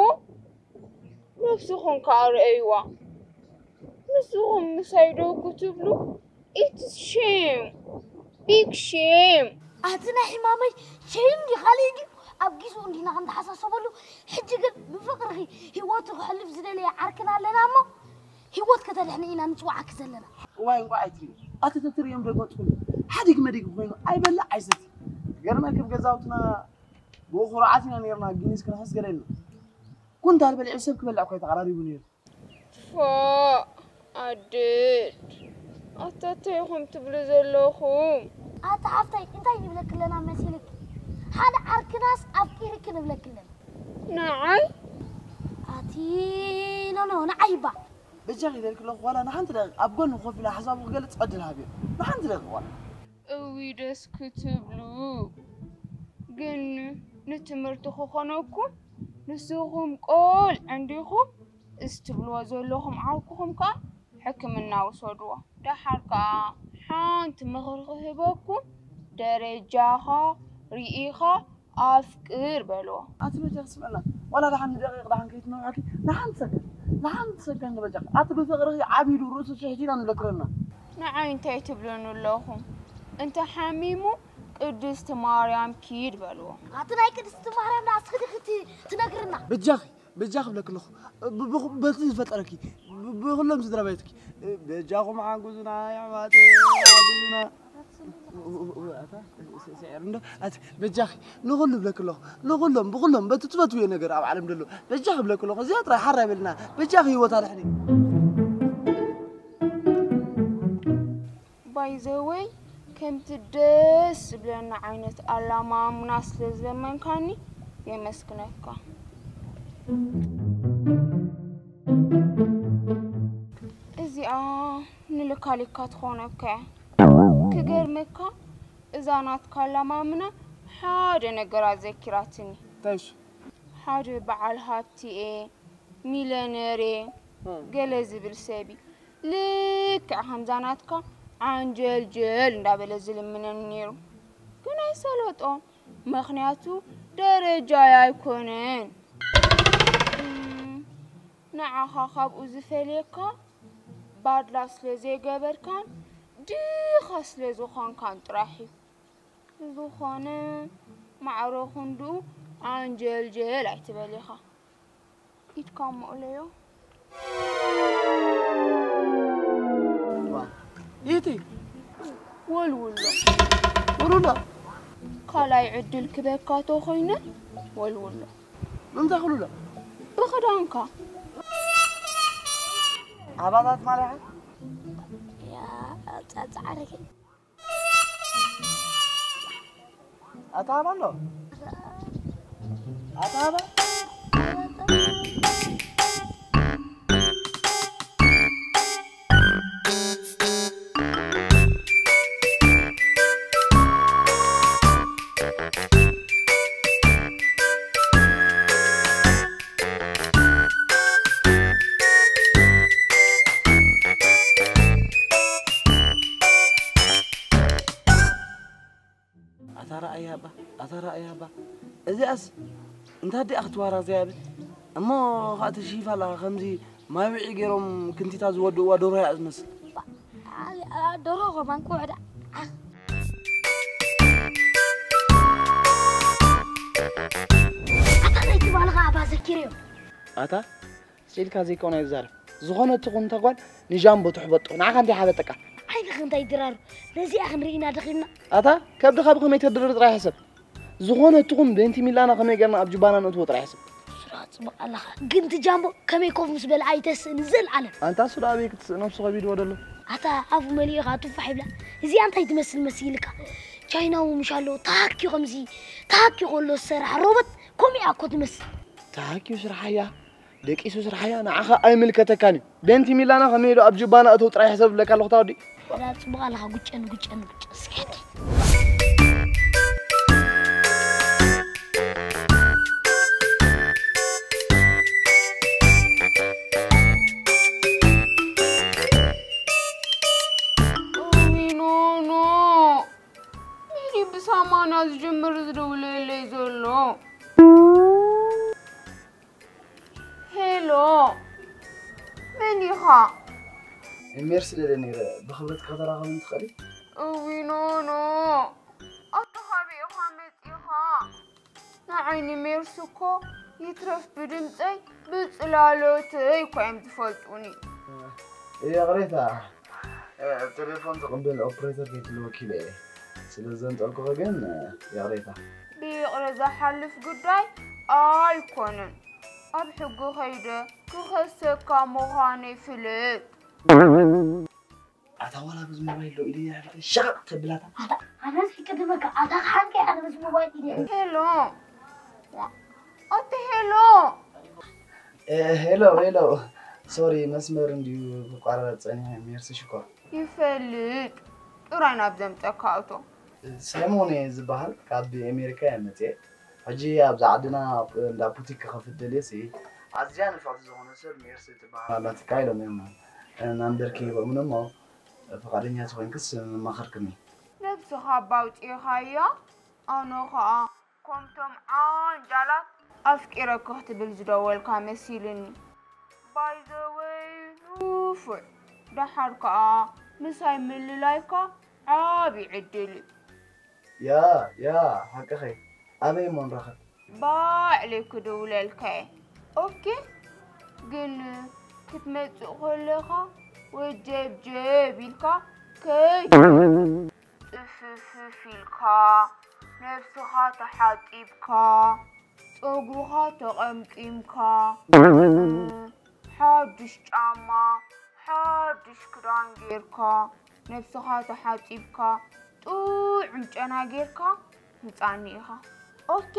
ነብስኹም ከኣ ረእይዋ። ንስኹም ምሳይ ዶ ክትብሉ? It's shame. Big shame. ኣቲ ናይ ሕማመይ ሸይም ድዩ ካልእ ድዩ? ኣብ ጊዜኡ እንዲና ክንተሓሳሰበሉ። ሕጂ ግን ብፍቕርኺ ህይወቱ ክሕልፍ ዝደለየ ዓርክና ኣለና እሞ ህይወት ከተድሕኒ ኢና ንጽውዓኪ ዘለና። እዋይ እንቋዕ ኣይትሪኦ። ኣቲ ተትሪኦም ደገ ወጥኩሉ። ሓዲግ መዲግ ኮይኑ ኣይበልዕ ኣይሰቲ። ገርመ ክብ ገዛውትና ብኡ ኩርዓት ኢና ነይርና፣ ጊኒስ ክንሕስ ገለ ኢልና። ኩንታል በሊዑ ሰብ ክበልዕ እኮ እዩ ተቐራሪቡ ነይሩ። ፎእ ኣደድ፣ ኣታ እንታይ ኢኹም ትብሉ ዘለኹም? ኣታ ሓፍተይ እንታይ ንብለኪ ኣለና መሲልኪ? ሓደ ዓርክናስ ኣፍቂርኪ ንብለኪ ኣለና። ንዓይ? ኣቲ ኖ ኖ ንዓይ እባ። በጃኺ ኢለልኪ ኣለኹ ዋላ ንሓንቲ ደቂቕ ኣብ ጎኒ ኮፍ ኢለ ሓሳቡ ክገልጽ ዕድል ሃብዮ። ንሓንቲ ደቂቕ ዋላ። እውይ ደስ ክትብሉ። ግን ንትምህርቲ ክኾነኩም ንስኹም ቆልዑ እንዲኹም፣ እዚ ትብልዎ ዘለኹም ዓርክኹም ከኣ ሕክምና ውሰድዎ። ደሓር ከኣ ሓንቲ ምኽሪ ክህበኩም፣ ደረጃኻ ርኢኻ ኣፍቅር በልዎ። ኣቲ በጃኺ ስምዕና፣ ዋላ ደሓን ንደቂቕ ደሓን ከይትነውሐኪ፣ ንሓንቲ ሰከንድ፣ ንሓንቲ ሰከንድ በጃኺ። ኣቲ ብፍቕርኺ ዓቢዱ ርእሱ ትሕት ኢላ ንብለክረና። ንዓይ እንታይ ትብሉኒ ኣለኹም? እንተ ሓሚሙ ቅድስቲ ማርያም ኪድ በልዎ። ኣቲ ናይ ቅድስቲ ማርያም ንኣስኺ ዲኺ ት-፣ ትነግርና? በጃኺ፣ በጃ ክብለኪ ኣለኹ። ብ- ብ- በቲ ዝፈጠረኪ፣ ብ- ብኹሎም ስድራ ቤትኪ። በጃኹም ሓግዙና፣ ኣሕዋተይ፣ ሓግዙና። ኣታ፣ ስ- ስዕር እንዶ፣ ኣቲ፣ በጃኺ፣ ንኹሉ ብለኪ ኣለኹ። ንኹሎም፣ ብኹሎም፣ በቲ ትፈትውዮ ነገር ኣብ ዓለም ዘሎ። በጃኺ ብለኪ ኣለኹ። እዚኣ ጥራይ ሓራ ይበልና። በጃኺ ህይወት ኣድሕኒ። ባይዘወይ፣ ከምቲ ደስ ዝብለና ዓይነት ኣላማምና ስለ ዝለመንካኒ የመስግነካ። እዚኣ ንልካሊካ ትኾነካ እያ። ክገርመካ፣ እዛ ናትካ ኣላማምና ሓደ ነገር ኣዘኪራትኒ። እንታይ እሱ? ሓደ በዓል ሃብቲ እየ፣ ሚለነር እየ፣ እም። ገለ ዝብል ሰብ እዩ። ልክዕ ከምዛ ናትካ ዓንጀልጀል እንዳበለ ዝልምነኒ ነይሩ። ግን ኣይሰለጦን፣ ምኽንያቱ ደረጃይ ኣይኮነን። እም፣ ንዓኻ ካብኡ ዝፈልየካ ባድላ ስለ ዘይገበርካን ድኻ ስለ ዝኾንካን ጥራሕ እዩ። ዝኾነ ማዕረ ክንድኡ ዓንጀልጀል ኣይትበል ኢኻ። ኢድካ እሞ እለዮ። ኢቲ ወልውሎ። ወልውሎ። ካልኣይ ዕድል ክበካ ተኾይነ ወልውሎ። ንምንታይ ክልውሎ? ብኽዳንካ። ኣባታት ማለኻ? ያ፣ ጻ-፣ ጻዕረከ። ኣታ ኣባ ኣሎ? ኣታ ኣባ? ኣታ ረኣያ እባ፣ ኣታ ረኣያ እባ። እዚኣስ እንታ ዲኣ ክትዋራ እዚኣ ብል። እሞ ኸኣ ትሽይፍ ኣለኻ፣ ከምዚ ማይ ውዒ ገይሮም ክንቲታ ዝወድእዋ ዶርሆ እያ ዝመስል። ባ-፣ ኣ-፣ ኣ-፣ ዶርሆ ኸማን ክውዕዳ። ዓ-፣ ኣታ ናይ ትባልኻ ኣባ ዘኪርዮ። ኣታ ስኢልካ ዘይኮነ ይዛረብ። ዝኾነ ትኹን እታ ጓል ንጃምቦ ትሕበጦ። ንዓኻ እንታይ ሓበጠካ? ዓይንኻ እንታይ ድራሩ? ነዚኣ ክንርኢ ኢና ደኺምና። ኣታ ከብድኻ ብኸመይ ተድርር ጥራይ ሕሰብ። ዝኾነ ትኹን ቤንቲ ሚላና ከመይ ጌርና ኣብ ጁባና ነእትዎ ጥራይ ሕሰብ። ስራ ጽቡቕ ኣለኻ። ግን እቲ ጃምቦ ከመይ ኮፍ ምስ በለ ኣይተስእን ዘልዓለም። ኣንታ እሱ ደኣ ኣበይ ክትስእ ነብሱ ከቢድዎ ደሎ። ኣታ ኣፉ መሊኡ ኢኻ ቱፋሕ ይብላ። እዚኣ እንታይ ትመስል መሲልካ? ቻይናዊ ምሽ ኣሎ። ታኪ ከምዚ ታኪ ከሎ ዝሰርሕ ሮቦት ከምኡ እያ እኮ ትመስል። ታኪ ስርሓያ። ደቂሱ ስርሓያ ንዓኻ ኣይምልከተካን እዩ። ቤንቲ ሚላና ከመይ ኢሉ ኣብ ጁባና እተው ጥራይ ሕሰብ ዝብለካ ኣለኹ፣ እታ ወዲ። ወላ ጽቡቕ ኣለኻ፣ ጉጨን፣ ጉጨን፣ ጉጨን፣ ስክሕቲ። እውይ፣ ኖ፣ ኖ። መን እዩ ብሰማንያ ዝጅምር ዝደውለለይ ዘሎ? ሄሎ፣ መን ኢኻ? ሜርሲ ደለ ነይረ፣ ብኽብረት ከተራኸብን ትኽእሊ? እዊ፣ ኖ፣ ኖ። ኣታ ካበይ ኢኻ መጺኻ? ንዓይ ንሜርሲ እኮ ይትረፍ ብድምጸይ፣ ብጽላሎተይ እኮ እዮም ዝፈልጡኒ። ይቕሬታ፣ ቴሌፎን ትቕብል ኦፕሬተር ከይትህልወኪ ኢለ እየ። ስለ ዘንጠልኩኺ ግን ይቕሬታ። ብይቕረ ዝሓልፍ ጉዳይ ኣይኮነን። ኣብ ሕጊ ከይደ ክኸሰካ ምዃነይ ፍለጥ። ኣታ ዋላ በዚ ሞባይል ዶ ኢለ ሸቓቕ ተብላታ። ኣታ ኣነ ዘይቅድመካ፣ ኣታ ክሓንቀይ ኣነ በዚ ሞባይል ኢለ። ሄሎ። ዋ፣ ኣቲ ሄሎ። እ፣ ሄሎ፣ ሄሎ። ሶሪ፣ መስመር እንድዩ ክቋረጽ ጸኒሑ። ሜርሲ ሽኮር። ይፈልጥ። ጥራይ ናብ ዘምጸካ እቶ። ሳይሞን እየ ዝበሃል፣ ካብ ኣሜሪካ እየ መጽየ። ሕጂ ኣብዛ ዓድና እንዳ ቡቲክ ክኸፍት ደልየ ሲ፣ ኣዝያ ንፍዕቲ ዝኾነ ሰብ ሜርሲ ትበሃል ኣላትካ ኢሎም እዮም ናምበርኪ ሂቦምን እሞ፣ ፍቓደኛ ተኾይንክስ መማኸርክኒ። ነብስኻ ኣባ ኣውጺእኻያ፣ ኣነ ኸኣ ከምቶም ዓንጃላት ኣፍቂረኪ ክትብል ዝደወልካ መሲልኒ። ባይ ዘ ወይ ንፉዕ፣ ደሓር ከኣ ምሳይ ምልላይካ ዓቢ ዕድል እዩ። ያ፣ ያ፣ ሓቅኺ። ኣበይ እሞ ንራኸብ? ባዕለይ ክድውለልካ እየ። ኦኬ፣ ግን ክትመጽእ ከለኻ ወጀብጀብ ኢልካ ከይ ጥፍፍፍ ኢልካ ነብስኻ ተሓጺብካ ጸጉርኻ ተቐምቂምካ ሓድሽ ጫማ ሓድሽ ክዳን ጌርካ ነብስኻ ተሓጺብካ ጥዑም ጨና ጌርካ ምጻኒ ኢኻ። ኦኬ፣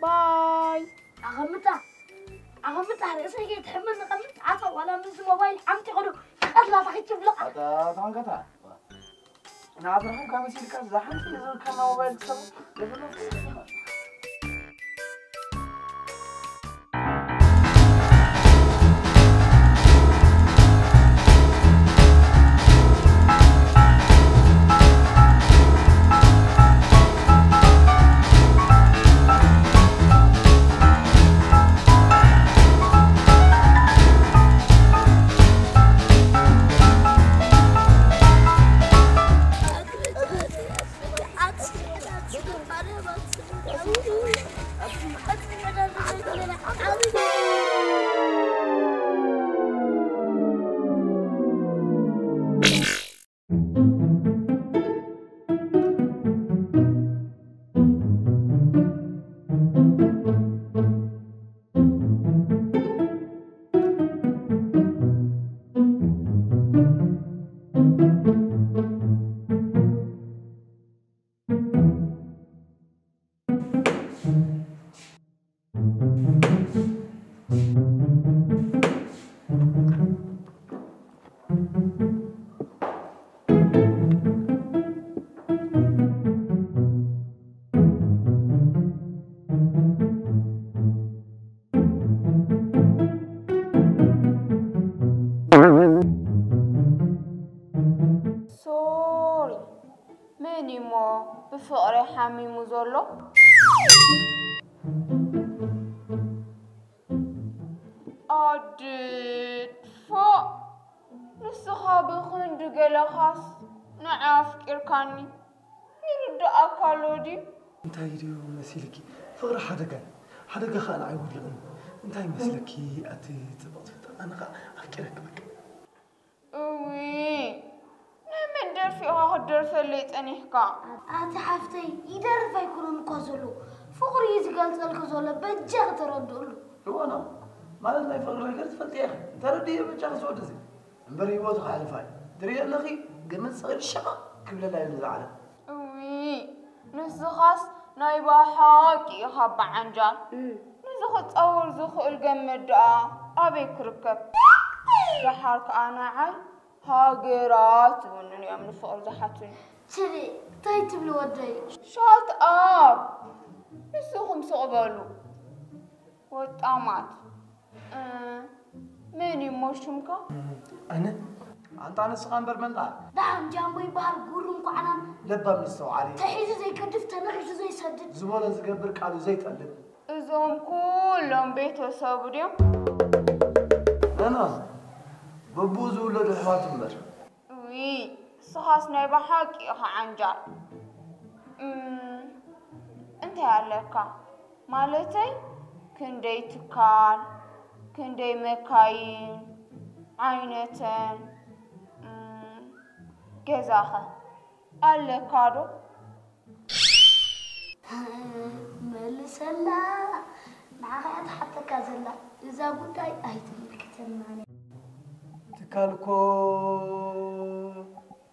ባይ። ኣቐምጣ፣ ኣቐምጣ፣ ርእሰይ ከይትሕመኒ ቀምጥ። ኣታ ዋላ ምስዚ ሞባይል ዓምቲ ኸዶ ክቐትላ ተኺትብሎ። ኣታ ታንከታ ንዓፍርሕም ካብ መሲልካ እዛ ሓንቲ ዝብልካና ሞባይል ክሰሙ። ሶሪ፣ መን እዩሞ ብፍቕሪ ሓሚሙ ዘሎ? ኣድድ ፎእ፣ ንስኻ ብኽንዲ ገለኻስ ንዓይ ኣፍቂርካኒ ይርድኣካ ኣሎ ድዩ? እንታይ ድዩ መሲልኪ? ፍቕሪ ሓደጋ እዩ። ሓደጋ ኸኣ ንዓይ ወዲቕኒ። እንታይ መስለኪ ኣቲ ጽብቕቲ ፍጥረት? ኣነ ኸኣ ኣፍቂረኪ በቃ። እውይ፣ ናይ መን ደርፊ ኢኻ ክትደርፈለይ ጸኒሕካ? ኣቲ ሓፍተይ፣ ይደርፍ ኣይኮነን እኳ ዘሎ፣ ፍቕሩ እዩ ዝገልጸልኪ ዘሎ፣ በጃኺ ተረድእሉ። እዋና፣ ማለት ናይ ፍቕሪ ነገር ትፈልጢ ኢኺ። ተረድእዮ በጃኺ ዝወዲ እዚ። እምበር ህይወቱ ክሓልፋ እዩ። ትርእዮ ኣለኺ፣ ገመድ ሰቒሉ ሸቓቕ ክብለላ እዩ ነዛ ዓለም። እውይ፣ ንስኻስ ናይ ብሓቂ ኢኻ በዓንጃል። እም። ነዚ ክጻወር ዝኽእል ገመድ ደኣ ኣበይ ክርከብ? ደሓር ከኣ ንዓይ ሃገራት ዝውንኑ እዮም ንፍቕሪ ዝሓቱኒ። ስሪ፣ እንታይ ትብሊ ወደይ? ሻት ኣፕ! ንስኹም ስቕ በሉ። ወጣማት። እ፣ መን እዩ እሞ ሽምካ? ኣነ? ኣንታ ንስኻ እምበር መን ደኣ? ደሓን ጃምቦ ይበሃል፣ ጉሩም ኳዕናን። ለባም መስተውዓሊ። ተሒዙ ዘይገድፍ፣ ተነኺሱ ዘይሰድድ። ዝበሎ ዝገብር፣ ቃሉ ዘይጠልም። እዞም ኩሎም ቤተሰቡ ድዮም? ናና፣ በብኡ ዝውለዱ ኣሕዋት እምበር። እውይ፣ ንስኻስ ናይ ብሓቂ ኢኻ ዓንጃል። እም፣ እንታይ ኣለካ? ማለተይ፣ ክንደይ ትካል፣ ክንደይ መካይን፣ ዓይነተን፣ እም፣ ገዛኸ ኣለካ ዶ? መልሰላ፣ ንዓኻ እያ ትሓተካ ዘላ። እዛ ጉዳይ ኣይትምልከተናን እያ። ትካል እኮ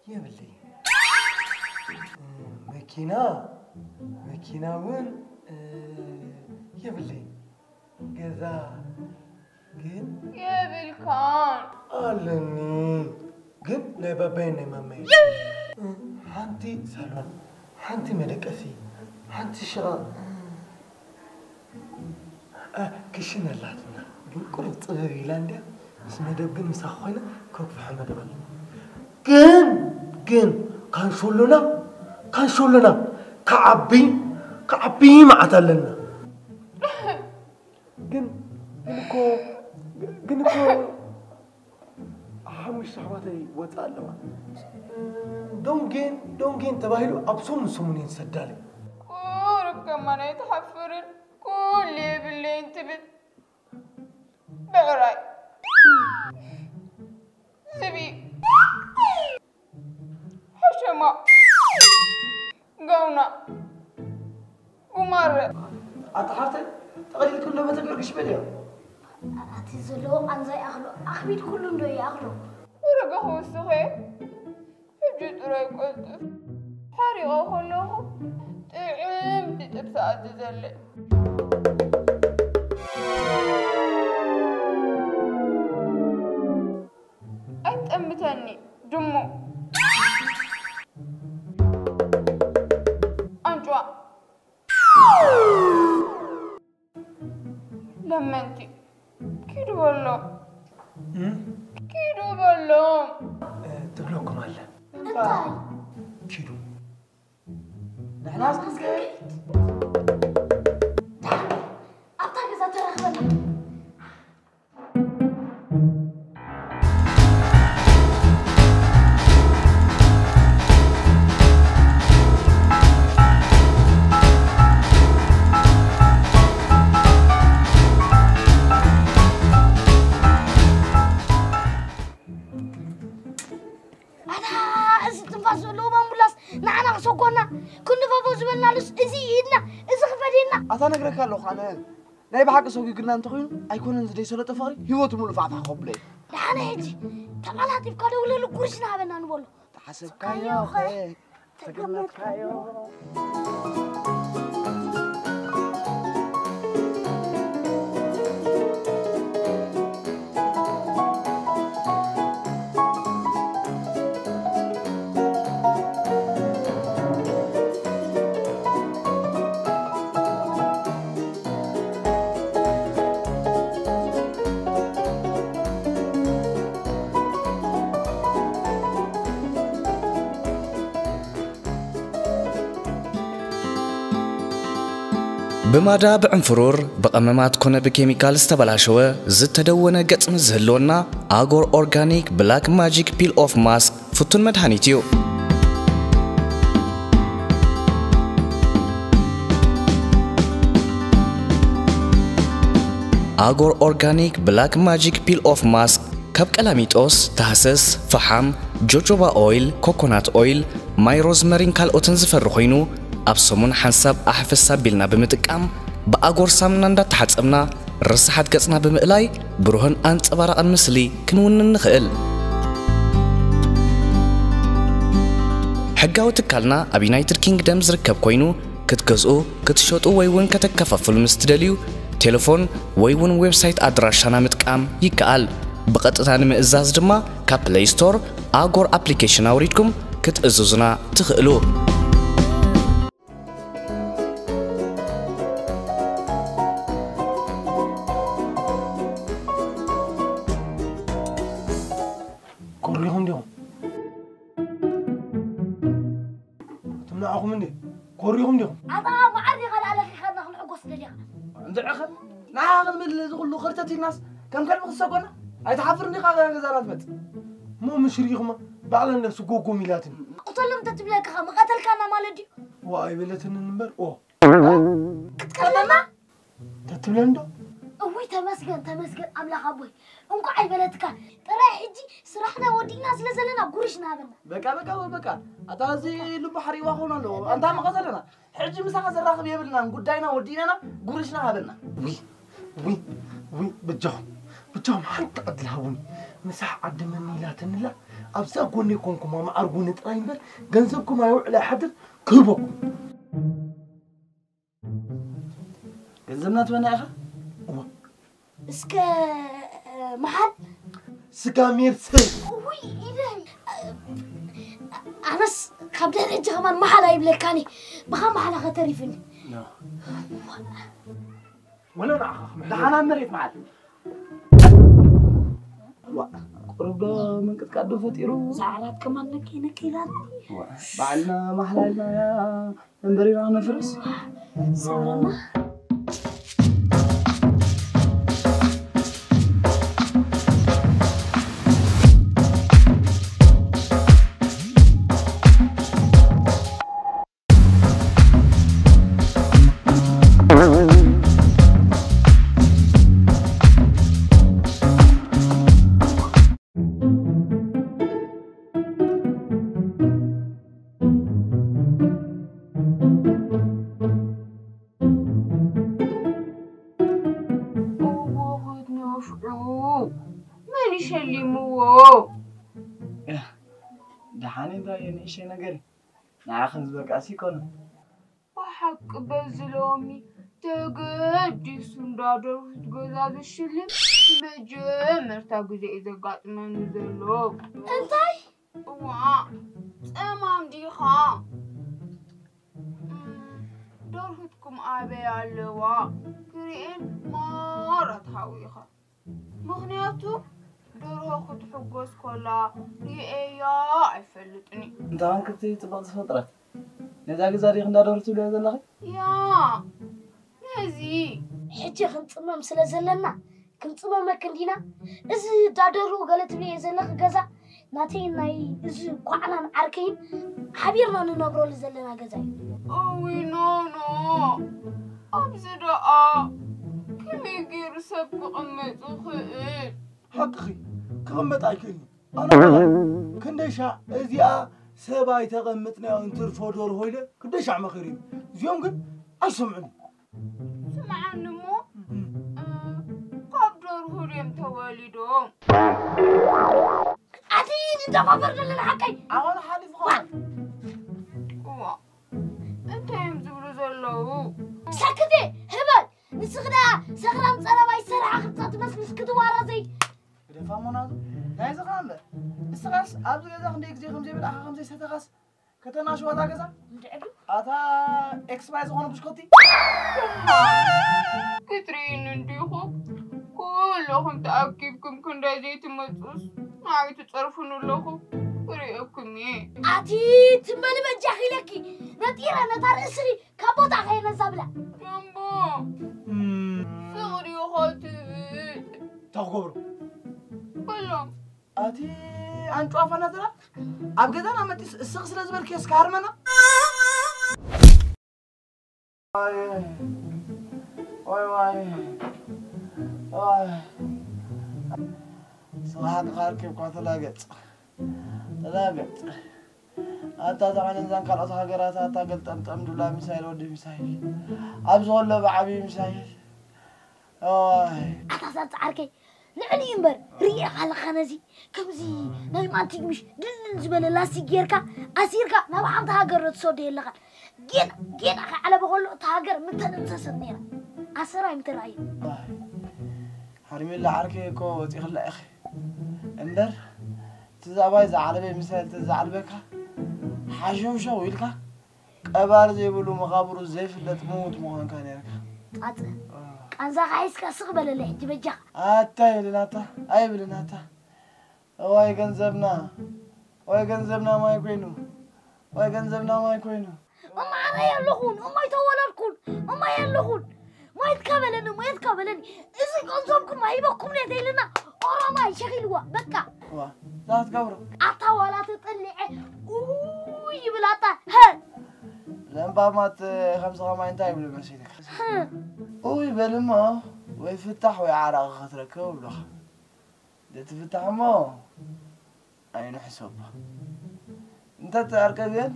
የብለይ። መኪና፣ መኪና እውን፣ እ፣ የብለይ። ገዛ ግን የብልካን። ኣለኒ። ግን ናይ ባባይን ናይ ማማይን። እ፣ ሓንቲ ሳሎን፣ ሓንቲ መደቀሲ፣ ሓንቲ ሽቓቕ። እ፣ ክሽነ ኣላትና። ግን ቁሩብ ጽብብ ኢላ እንድያ። ምስ መደብ ግን ምሳኺ ኮይና ከግፍሖ መደብ ኣሎ። ግን፣ ግን ካንሾሎና፣ ካንሾሎና ክዓቢ፣ ክዓቢ መዓት ኣለና። ግን፣ ግን እኮ፣ ግን እኮ ሓሙሽተ ኣሕዋተይ ወጻ ኣለዋ። ዶንጌን፣ ዶንጌን ተባሂሉ ኣብ ሰሙን ሰሙን እየን ዝሰዳለይ። ቁሩብ ከማን ኣይትሓፍርን? ኩሉ የብለይን ትብል። ብዕራይ፣ ዝብኢ፣ ሓሸማ፣ ጋውና፣ ጉማረ። ኣታ ሓፍተይ፣ ጠቕሊልክሎ በተገርግሽ በልዮ። ኣቲ ዘለዎ ቃንዛ ይኣኽሎ፣ ኣኽቢድ ኩሉ እንዶ ይኣኽሎ። ወረገ ክውስኸ፣ ሕጂ ጥራይ ቀልጥፍ። ሓሪቐ ከለኹ ጥዕምቲ ጥብሲ ኣዝዘለይ። ኣይጠምተኒ ድሙ። ኣንጭዋ። ለመንቲ። ኪዱ በሎም። እም? ኪዱ በሎም። እ፣ ትብለኩም ኣለ። እንታይ? ኪዱ። ንሕና እስኪ እስኪ። ኣብታ ገዛ ተራኽበና። ኣታ፣ እዚ ትንፋስ ዘለዎ ኣምቡላንስ ንዓና ክሰኮና፣ ክንድፈፎ ዝበልናሉስ እዚ ኢድና፣ እዚ ክፈድየና። ኣታ ነግረካ ኣለኹ ኣነ። ናይ ብሓቂ ሰጒጉና እንተኾይኑ፣ ኣይኮነን ዝደይሰለጠ ፍቕሪ፣ ህይወቱ ሙሉእ ፋሕፋሕ ከብሎ እዩ። ደሓነ ሕጂ፣ ተቐላጢፍካ ደውለሉ፣ ጉርሽ ንሃበና ንበሎ። ተሓሰብካዮ ኸ? ተገመትካዮ። ብማዳ ብዕንፍሩር ብቐመማት ኮነ ብኬሚካል ዝተበላሸወ ዝተደወነ ገጽ ምስ ዝህልወና ኣጎር ኦርጋኒክ ብላክ ማጂክ ፒል ኦፍ ማስክ ፍቱን መድሃኒት እዩ። ኣጎር ኦርጋኒክ ብላክ ማጂክ ፒል ኦፍ ማስክ ካብ ቀላሚጦስ፣ ታህሰስ፣ ፈሓም፣ ጆጆባ ኦይል፣ ኮኮናት ኦይል፣ ማይ ሮዝመሪን ካልኦትን ዝፈሪ ኮይኑ ኣብ ሰሙን ሓንሳብ ኣሕፈስ ኣቢልና ብምጥቃም ብኣጎር ሳሙና እንዳተሓጸብና ርሳሓት ገጽና ብምእላይ ብሩህን ኣንጸባራቕን ምስሊ ክንውንን ንኽእል። ሕጋዊ ትካልና ኣብ ዩናይትድ ኪንግደም ዝርከብ ኮይኑ ክትገዝኡ፣ ክትሸጡ ወይ እውን ከተከፋፍሉ ምስ ትደልዩ ቴሌፎን ወይ እውን ዌብሳይት ኣድራሻና ምጥቃም ይከኣል። ብቐጥታ ንምእዛዝ ድማ ካብ ፕለይ ስቶር ኣጎር ኣፕሊኬሽን ኣውሪድኩም ክትእዝዙና ትኽእሉ። ኮሪኹም ዲኹም? ትምንዓኹም እንዴ? ኮሪኹም ዲኹም? ኣታ መዓር ዲኻ ለኣለኺ ኸድና ክንዕጎስ ደሊኻ? እንድዕኸ ንዓ ክንብል እዚ ኩሉ ኸርተት ኢልናስ ከም ከልቢ ክሰጎና? ኣይትሓፍርን ዲኻ ገዛና ትመጽእ? እሞ ምሽ ርኢኹማ ባዕላ እንዳ ስጎጎም ኢላትኒ። ቅተሎም እንተትብለካ ኸ ምቐተልካና ማለት ድዩ? ዋ ኣይበለትንን እምበር ኦ። ክትቀርበና? ተትብለኒ ዶ? እውይ ተመስገን ተመስገን ኣምላኽ ኣቦይ እንኳዕ ኣይበለትካ። ጥራይ ሕጂ ስራሕና ወዲእና ስለ ዘለና ጉርሽ ናበና። በቃ በቃ በቃ ኣታ እዚ ልቡ ሓሪዋ ኾን ኣለዎ ኣንታ መቐ ዘለና ሕጂ ምሳኻ ዘራኽብ የብልናን ጉዳይና ወዲእናና ጉርሽና ሃበና። ውይ ውይ ውይ በጃኹም በጃኹም ሓንቲ ዕድል ሃቡኒ። ምሳሕ ዓዲ መን ኢላትንላ ኣብዛ ጎነይ ኮንኩማ መዓርጉኒ ጥራይ እምበር ገንዘብኩም ኣይውዕል ኣይሓድር ክህበኩም። ገንዘብና ትበና ኢኻ? እዋ። እስከ መሓል ስጋ ሜርሰይ። ውይ ኢደይ። ኣነስ ካብ ደረጃ ከማን መሓል ኣይብለካኒ። ብኻ መሓላ ከተሪፍኒ። ወላ ንዓኻ ክምሕል። ደሓና መሬት መሓል። ዋ፣ ቁሩብ ዶ ምንቅጥቃጥ ዶ ፈጢሩ? ሰዓራት ከማን ነኪ ነኪ ኢላኒ። ዋ፣ ባዕልና ማሕላ ኢልና እያ መንበሪና ነፍርስ። ሰዓራና። መን ይሸሊምዎ? ደሓን እንታይ ንእሽተይ ነገር እዩ። ንዓኽን ዝበቃ ሲ ይኮነ። ብሓቂ በዚ ሎሚ ተገዲሱ እንዳ ደርሁት ገዛ ዝሽልም መጀመርታ ግዜ እዩ ዘጋጥመኒ ዘሎ። እንታይ? እዋ፣ ጸማም ዲኻ? እም፣ ደርሁትኩም ኣበይ ኣለዋ? ክርእየን ማራ ትሃዊ ኢኻ። ምኽንያቱ ደርሆ ክትሕጎስ ኮላ ርእየያ ኣይፈልጥን እዩ። እንተ ኾንክቲ ጽብቕቲ ፍጥረት፣ ነዛ ገዛ ዲኺ እንዳ ደርሁ ትብልያ ዘለኺ? ያ፣ ነዚ። ሕጂ ክንጽመም ስለ ዘለና ክንጽመመክን ዲና? እዚ እንዳ ደርሁ ገለ ትብልዮ ዘለኺ ገዛ ናተይ ናይ እዚ ኳዕናን ዓርከይን ሓቢርና ንነብረሉ ዘለና ገዛ እዩ። እውይ ኖኖ፣ ኣብዚ ደኣ ከመይ ገይሩ ሰብ ክቕመጥ ይኽእል? ሓቅኺ፣ ክቕመጥ ኣይክእልን እዩ። ኣነ በላይ፣ ክንደይ ሻዕ እዚኣ ሰብ ኣይተቐምጥናዮ እንትርፎ ደርሆ ኢለ ክንደይ ሻዕ መኺረ። እዚኦም ግን ኣይሰምዑን። ስምዓኒ እሞ፣ እ፣ ካብ ደርሁ ድዮም ተወሊዶም? ኣቲ ንደፋፈር ዘለና ሓቀይ። ኣኾነ ሓሊፉ ኸ? እዋ፣ እንታይ እዮም ዝብሉ ዘለዉ? ሳክት ህበል። ንስኺ ደኣ ሰኽራም ጸረባ ይሰርሓ ክብታ ትመስልስ ክትዋረዘይ። ግደፋ ሞናቱ፣ ናይዚ ኸኣ እምበር። እስኻስ ኣብዚ ገዛ ክንደይ ግዜ ከም ዘይበላዕኻ ከም ዘይሰተኻስ ከተናሽዋ እታ ገዛ? እንድዕዱ። ኣታ ኤክስፓየር ዝኾነ ብሽኮቲ? ክትርእይኒ እንዲኹም። ኩልኹም ተኣኪብኩም ክንደይ ዘይትመጹስ ንዓይ ትጸርፉኒ ኣለኹም። ክርእየኩም እየ። ኣቲ ትመሊ በጃኺ ኢለኪ። ነጢረ ነታ ርእስኺ ካብ ቦታ ከይነዛ ብላ። ጃምቦ፣ እም። ፍቕሪ ኢኻ ትብል። እንታይ ክገብሮ? በሎም። ኣቲ ኣንጭዋ ፈናትራ፣ ኣብ ገዛና መጢስ እስኺ ስለ ዝበልክዮ እስከ ሃርመና። ዋይ፣ ዋይ፣ ዋይ፣ ዋይ። ስብሓት ኻርኪ እኳ ተላገጽ፣ ተላገጽ። ኣታ እዛ ዓለም እዛን ካልኦት ሃገራት ኣታ ገልጠምጠም ዱላ ሚሳይል ወዲ ሚሳይል። ኣብዚ ከሎ ብዓብዪ ሚሳይል። ኦይ። ኣታ ዛንታ ዓርከይ፣ ልዕሊ እዩ እምበር፣ ርኢኻ ኣለኻ ነዚ? ከምዚ ናይ ማንቲግ ምሽ ድንን ዝበለ ላስቲክ ጌርካ፣ ኣሲርካ ናብ ሓንቲ ሃገር ዶ ትሰዶ የለኻን? ጌና፣ ጌና ከይዓለበ ከሎ እታ ሃገር ምተደምሰሰት ነይራ። ኣሰራይ ምተራእየ። ሃርሜላ ዓርከይ እኮ ወፂኽላ ኢኺ። እምበር፣ እቲ ዛባይ ዝዓለበ ሚሳይል ተዝዓልበካ፣ ሓሸውሸው ኢልካ፣ ቀባሪ ዘይብሉ መቓብሩ ዘይፍለጥ ምዉት ምዃንካ ነይርካ። ጻጸ፣ ቃንዛኻ ሒዝካ ስቕ በለለይ ሕጂ በጃኻ። ኣታ ኣይብልን ኣታ፣ ኣይብልን ኣታ። እዋይ ገንዘብና፣ እዋይ ገንዘብና ማይ ኮይኑ፣ እዋይ ገንዘብና ማይ ኮይኑ። እሞ ኣነ የለኹን፣ እሞ ኣይተወለድኩን፣ እሞ የለኹን። ሞይትካ በለኒ፣ ሞይትካ በለኒ። እዚ ገንዘብኩም ሂበኩም ነተ ኢልና ኦሮማይ ሸኺልዋ፣ በቃ። ዋ፣ ዛት ገብሩ። ኣታ ዋላ ተጠሊዐ፣ ኡይ ይብል ኣታ፣ ሀ። ለምባማት ከምዚ ከማይ እንታይ ይብሉ መሲልካ? ሀ። ኡይ በልሞ፣ ወይ ፍታሕ ወይ ዓራቂ ክትረክብ ይብሉኻ። እቲ ፍታሕ እሞ ኣይኑ ሕሰቦ። እንተ ትዕርቀ ግን፣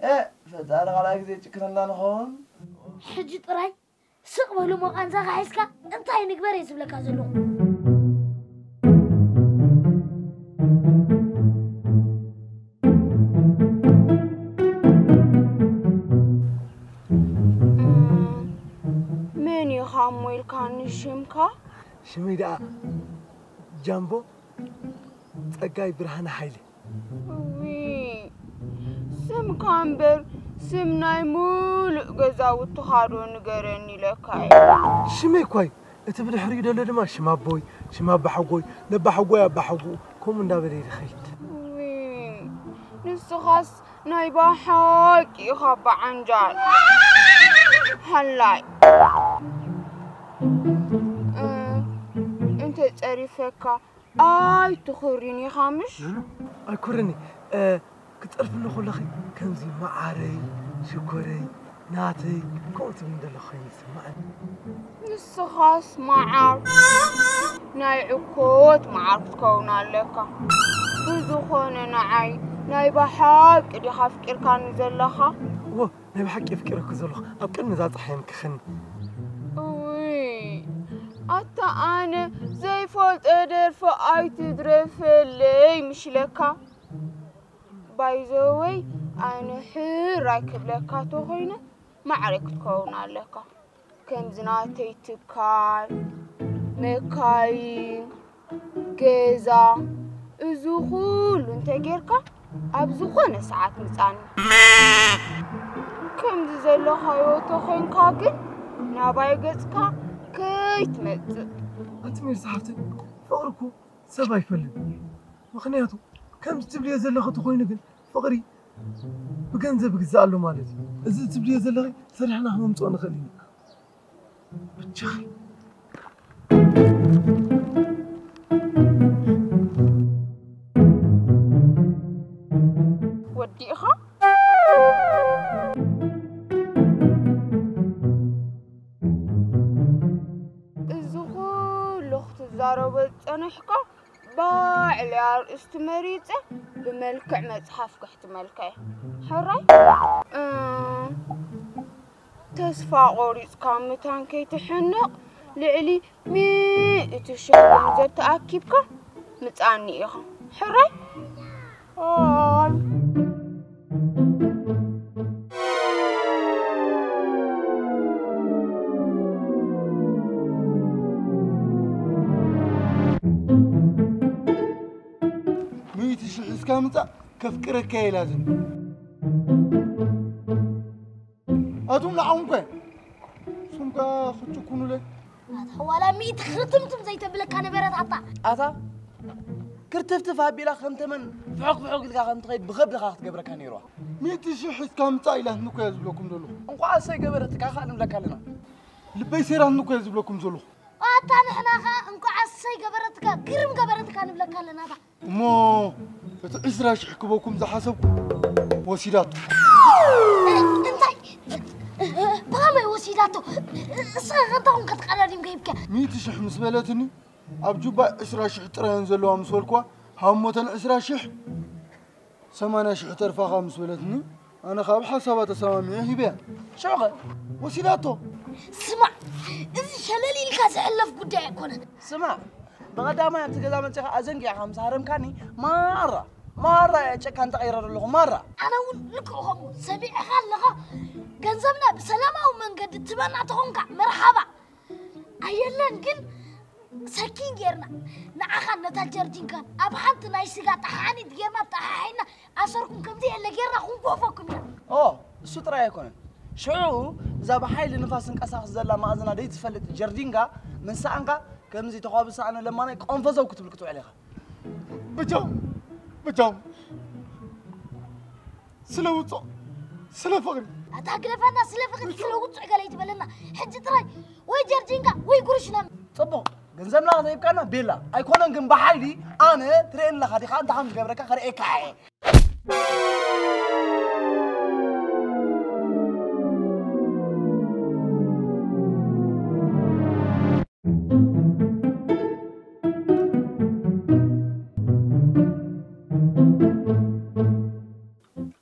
እ፣ ፈጣሪ ካልኣይ ግዜ ጭክነላ ንኸውን። ሕጂ ጥራይ ስቕ በሉ እሞ ቃንዛኻ ሒዝካ እንታይ ንግበር እየ ዝብለካ ዘለኹ። መን ኢኻ እሞ ኢልካኒ ሽምካ? ሽመይ ደኣ ጃምቦ ጸጋይ ብርሃነ ሃይለ። እዊ፣ ስምካ እምበር ስም ናይ ሙሉእ ገዛውትኻ ዶ ንገረኒ ኢለካ እየ። ሽመይ እኳ እዩ። እቲ ብድሕሪኡ ዘሎ ድማ ሽም ኣቦይ፣ ሽም ኣባሓጎይ፣ ነባሓጎይ ኣባሓጉኡ፣ ከምኡ እንዳበለ ይኸይድ። እዊ፣ ንስኻስ ናይ ብሓቂ ኢኻ በዓንጃል። ሃላይ። እ፣ እንተ ጸሪፈካ ኣይትኹርን ኢኻ ምሽ? ኖኖ፣ ኣይኩርን። እ፣ ክትጸርፍኒ ከለኺ ከምዚ መዓረይ፣ ሽኮረይ፣ ናተይ፣ ከምኡ ትብሊ ዘለኺ ኮይኑ ይስምዓኒ። ንስኻስ መዓር፣ ናይ ዕኮት መዓር ክትከውን ኣለካ። ብዝኾነ ንዓይ ናይ ብሓቂ ዲኻ ኣፍቂርካኒ ዘለኻ? እወ፣ ናይ ብሓቂ ኣፍቂረኪ ዘለኹ፣ ኣብ ቅድሚ እዛ ጸሓይ ምክኽኒ። እውይ፣ ኣታ ኣነ ዘይፈልጦ ደርፊ ኣይትድረፈለይ ምሽለካ። ባይዘወይ ኣነ ሕራይ ክብለካ ተኾይነ ማዕረ ክትከውን ኣለካ። ከምዚ ናተይ ትካል፣ መካይን፣ ገዛ፣ እዚ ኩሉ እንተጌርካ ኣብ ዝኾነ ሰዓት ምጻኒ። ከምዚ ዘለኻዮ ተኾይንካ ግን ናባይ ገጽካ ከይትመጽእ። ኣንቲ ሜርሲ ሓፍተይ፣ ፍቕሪ እኮ ሰብ ኣይፈልጥን። ምኽንያቱ ከምዚ ትብልዮ ዘለኺ ተኾይኑ ግን ፍቕሪ ብገንዘብ ይግዛእ ኣሎ ማለት እዩ። እዚ ትብልዮ ዘለኺ ሰሪሕና ክነምጽኦ ንኽእል ኢና። ብቻ ወዲእኻ እዚ ኩሉ ክትዛረቦ ዝጸናሕካ ባዕለይ ኣርእስቲ መሪጸ ብመልክዕ መጽሓፍ ከሕትመልካ እየ። ሕራይ? እ፣ ተስፋ ቆሪጽካ ምታን ከይትሕነቕ ልዕሊ ሚእቲ ሽሕ ገንዘብ ተኣኪብካ ምጻኒ ኢኻ። ሕራይ? ኣይ። ሚእቲ ሽሕ ሒዝካ ምጻእ ከፍቅረካ ኢላ ዝብል። ኣቱም ንዓኹም ከ ስምካ ክትጭኩኑለ? ኣታ ዋላ ሚእቲ ክትምትም ዘይተብለካ ነበረት ኣታ። ኣታ ክርትፍትፍ ኣቢላ ከም ተመን ፍሑክ ፍሑክ ኢልካ ከም ትኸይድ ብኸብድኻ ክትገብረካ ነይርዋ። ሚእቲ ሽሕ ሒዝካ ምጻእ ኢላትኒ እኮ እያ ዝብለኩም ዘለኹ። እንኳዕ ኣሰይ ገበረትካ ኸኣ ንብለካ ኣለና። ልበይ ሰይራትኒ እኮ እየ ዝብለኩም ዘለኹ። ኣታ ንሕና ኸኣ እንኳዕ ኣሰይ ገበረትካ ግርም ገበረትካ ንብለካ ኣለና። ኣታ እሞ እቲ ዕስራ ሽሕ ክበኩም ዝሓሰብኩ ወሲዳቶ። እንታይ? ብኸመይ ወሲዳቶ? እሳ ኸንታ ኹን ክትቀዳዲም ከይብካ። ሚእቲ ሽሕ ምስ በለትኒ ኣብ ጁባ ዕስራ ሽሕ ጥራየን ዘለዋ ምስ በልኩዋ ሃሞተን ዕስራ ሽሕ ሰማንያ ሽሕ ተርፋኻ ምስ በለትኒ ኣነ ካብ ሓሳባ ተሰማሚዐ ሂበያ። ሽዑኸ ወሲዳቶ። ስማዕ፣ እዚ ሸለል ኢልካ ዝሕለፍ ጉዳይ ኣይኮነን። ስማዕ፣ ብቐዳማይ ኣብቲ ገዛ መጺኻ ኣዘንጊዕኻ ምስ ሃረምካኒ ማራ ማራ እየ ጨካን ተቐይረ ዘለኹ ማራ። ኣነ እውን ልክዕ ከምኡ ሰሚዕኻ ኣለኻ። ገንዘብና ብሰላማዊ መንገዲ ትበና ተኾንካ መርሓባ። ኣየለን ግን ሰኪን ጌርና ንዓኻን ነታ ጀርዲንካን ኣብ ሓንቲ ናይ ስጋ ጠሓኒት ጌርና ጠሓሒና ኣሰርኩም ከምዚ የለ ጌርና ክንጎፈኩም ኢና። ኦ እሱ ጥራይ ኣይኮነን። ሽዑ እዛ ብሓይሊ ንፋስ ትንቀሳቐስ ዘላ መኣዝና ደይትፈልጥ ጀርዲንካ ምስ ሰኣንካ ከምዚ ተዃብሳ ኣነ ለማናይ ቆንፈዘው ክትብል ክትውዕል ኢኻ። ብጃም ብጃም ስለ ውጹዕ ስለ ፍቕሪ። ኣታ ግደፈና፣ ስለ ፍቕሪ ስለ ውጹዕ ገለ ይትበለና። ሕጂ ጥራይ ወይ ጀርጂንካ ወይ ጉርሽ ለም። ጽቡቕ፣ ገንዘብና ዘይብካና ቤላ ኣይኮነን፣ ግን ብሓይሊ ኣነ ትርእየኒ ኣለኻ ዲኻ? እንታይ ከም ዝገብረካ ከርእየካ እየ።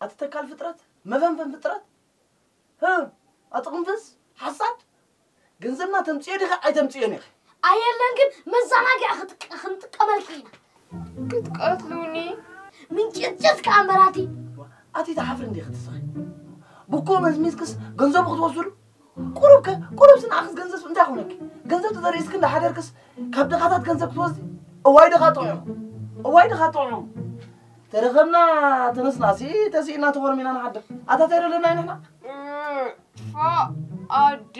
ኣቲ ተካል ፍጥረት፣ መፈንፈን ፍጥረት፣ ህ፣ ኣቲ ቅንፍዝ፣ ሓሳድ፣ ገንዘብና ተምጽዮ ዲኻ ኣይተምጽዮን ኢኺ? ኣየለን ግን መዘናግዒ ክትቅ-፣ ክንጥቀመልኪ ኢና። ክትቀትሉኒ? ምንጭጭት ከኣ መራቲ። ኣቲ ትሓፍሪ እንዲኺ ትስኺ? ብኮ መዝሚዝክስ ገንዘቡ ክትወስዱ? ቁሩብ ከ፣ ቁሩብ ስንዓኽስ ገንዘብ እንታይ ኮነኪ? ገንዘብ ተዘሪእስኪ እንዳሓደርክስ ካብ ድኻታት ገንዘብ ክትወስዲ? እዋይ ድኻ ጥዑም፣ እዋይ ድኻ ጥዑም። ተረኸብና ተነስናሲ ተሲእና ተኾርሚና ንሓድር። ኣታ እንታይ ደለና ንሕና? ፋ ኣድድ።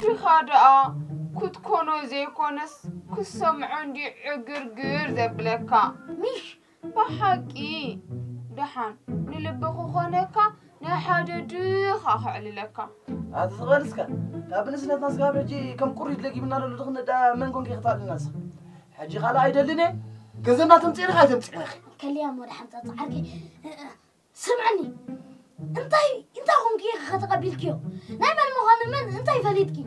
ድኻ ደኣ ክትኮኖ ዘይኮነስ ክሰምዖ እንዲ ዕግርግር ዘብለካ። ሚሽ ብሓቂ ደሓን ንልቢ ክኾነካ ናይ ሓደ ድኻ ከዕልለካ። ኣቲ ትቕበል እስከ። ካብ ብንእስነትና ስጋብ ሕጂ ከም ቁሪት ለጊብና ለሉ ድኽነት ደኣ መን ኮንኪ ክተዕልልና እስኸ? ሕጂ ካልእ ኣይደልን እየ። ገንዘብና ተምጽእልኻ ኣይተምጽእልኺ። ከልያ እሞ ደሓን ጸጽዓርኪ። ስምዕኒ፣ እንታይ፣ እንታይ ኾንኪ ኢኺ ከተቐቢልክዮ? ናይ መን ምዃኑ መን እንታይ ፈሊጥኪ?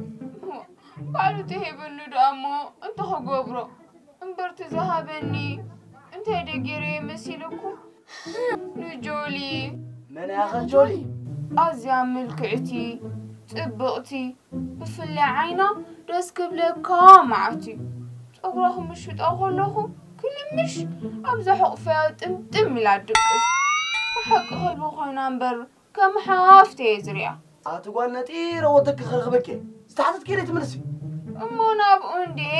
ባዕሉ ተሂብኒ ደኣ እሞ እንታይ ክገብሮ? እምበር እቲ ዝሃበኒ እንታይ ደገይረ መሲልኩም? ንጆሊ። መን እያ ኸ ጆሊ? ኣዝያ ምልክዕቲ፣ ጽብቕቲ፣ ብፍላይ ዓይና ደስ ክብለካ መዓት እዩ። ጸጉራ ክምሽጦ ከለኹ ክልምሽ ኣብዛ ሕቑፈያ ጥምጥም ኢላ ድቅስ። ብሓቂ ከልቢ ኮይና እምበር ከም ሓፍቲ እየ ዝሪኣ። ኣቲ ጓል ነጢረ ወደኪ ክረኽበኪ እየ። ዝተሓተትኪ ኢለ ትምልሲ። እሞ ናብኡ እንድየ።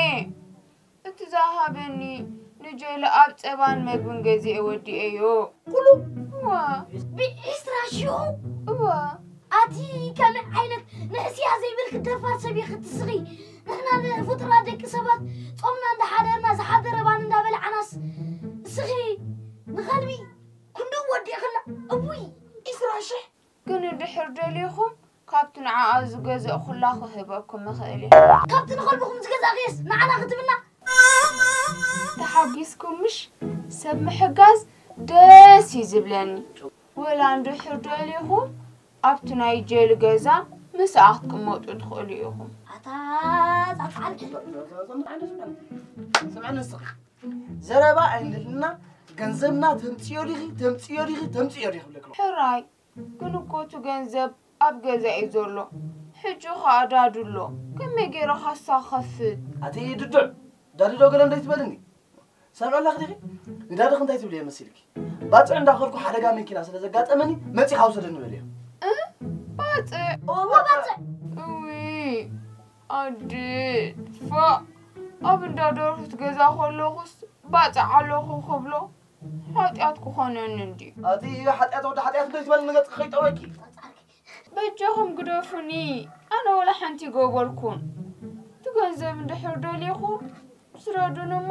እቲ ዝሃበኒ ንጀለ ኣብ ጸባን መግብን ገዚኤ ወዲኤዮ። ኩሉ? እዋ። ብዒስራ ሽሑ? እዋ። ኣቲ ከመይ ዓይነት ንሕስያ ዘይብልኪ ደፋር ሰብ ኢኺ ትስኺ? ንሕና ንፍጡራት ደቂ ሰባት ጾምና እንዳሓደርና ዝሓደረ ባኒ እንዳበላዕናስ እስኺ ንኸልቢ ክንድኡ ወዲእኽላ? እውይ! ዒስራ ሽሕ? ግን እንድሕር ደሊኹም ካብቲ ንዓኣ ዝገዘእኹላ ክህበኩም እኽእል እየ። ካብቲ ንኸልብኹም ዝገዛእኽየስ ንዓና ክትብና? ተሓጒስኩም ምሽ? ሰብ ምሕጋዝ ደስ እዩ ዝብለኒ። ወላ እንድሕር ደሊኹም ኣብቲ ናይ ጀል ገዛ ምስኣ ክትቅመጡ ትኽእሉ ኢኹም። ኣታ ጻጻል። ስምዕኒ ንስኻ። ዘረባ ኣይንልና፣ ገንዘብና ተምጽዮ ዲኺ፣ ተምጽዮ ዲኺ፣ ተምጽዮ ዲኺ ብለክሎ። ሕራይ፣ ግን እኮ እቲ ገንዘብ ኣብ ገዛ እዩ ዘሎ። ሕጂ ኸኣ ዳዱ ኣሎ። ከመይ ገይረ ካሳ ክኸፍት? ኣቲ ድዱዕ፣ ዳዱ ዶ ገለ እንዶ ይትበልኒ? ሰምዐለኺ ዲኺ? ንዳድኺ እንታይ ትብልዮ መሲልኪ? ባጽዕ እንዳኸድኩ ሓደጋ መኪና ስለ ዘጋጠመኒ መጺኻ ውሰደኒ በልዮ። እ? ባጽዕ? እወ፣ ባጽዕ። እዊ፣ ኣደ፣ ፋእ፣ ኣብ እንዳ ደርሁት ገዛ ከለኹስ ባጽዕ ኣለኹ ክብሎ ሓጢኣት ክኾነኒ እንድዩ። ኣቲ ሓጢኣት ወዲ ሓጢኣት እንዶ ይትበል ንገጽ ከይጠወኪ። በጃኹም ግደፉኒ፣ ኣነ ወላ ሓንቲ ይገበርኩን። እቲ ገንዘብ እንድሕር ደሊኹ ስረዱን እሞ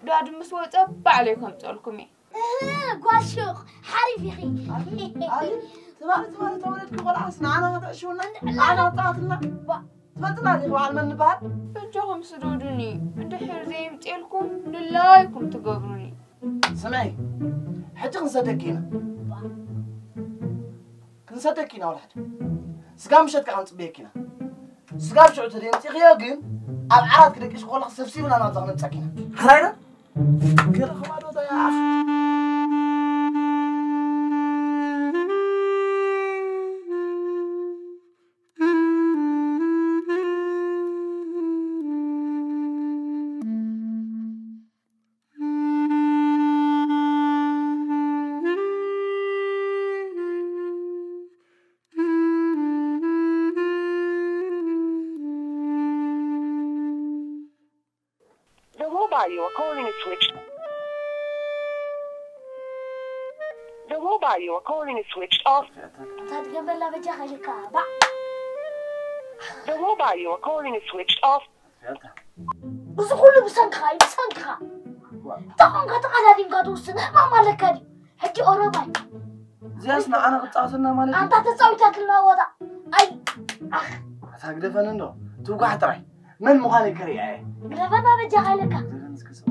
ዳድ ምስ ወጸ ባዕለይ ከምጸልኩም እየ። እህ፣ ጓል ሹቕ፣ ሓሪፍ ኢኺ። ኣቲ፣ ኣቲ፣ ትማሊ፣ ትማሊ ተወለድኪ ቆልዓስ ንዓና ከተዕሽውና? ንዓና ኣጻዋትና? ባ- ትፈልጥና ዲኺ በዓል መን ንበሃል? በጃኹም ስደዱኒ፣ እንድሕር ዘይምጤልኩም ድላይኩም ትገብሩኒ። ስምዒ፣ ሕጂ ክንሰደኪ ኢና። ክንሰደኪ ኢና ወላሕድ። ስጋ ምሸት ከዓ ክንጽበየኪ ኢና። ስጋ ብሽዑ ተደምጺኽዮ ግን ኣብ ዓራት ክደቅሽ ከለኺ ሰብሲብና ናብዛ ክነምጻኪ ኢና። ሕራይ ዶ? ገለ ኸማዶ እንታይ ኣፍ? The mobile you are calling is switched. The mobile you are calling is switched off. እንታይ ትገበላ በጃኻ ኢልካ፣ ባዕ። The mobile you are calling is switched off. እዚ ኩሉ ብሰንክኻ እዩ፣ ብሰንክኻ። እንታይ ኾንካ ተቐዳዲምካ ትውስን? ሕማም ኣለካ ድዩ? ሕጂ ኦሮማይ። እዚኣስ ንዓና ክትጻወተና ማለት እዩ? ኣንታ ተጻዊታትልና ወጣ። ኣይ፣ ኣኽ። ኣታ ግደፈኒ እንዶ፣ ትውጋሕ ጥራይ። መን ምዃነይ ከርእያ እየ። ግደፈና በጃኻ ኢለካ። ግደፈኒ እስከ ሰብ።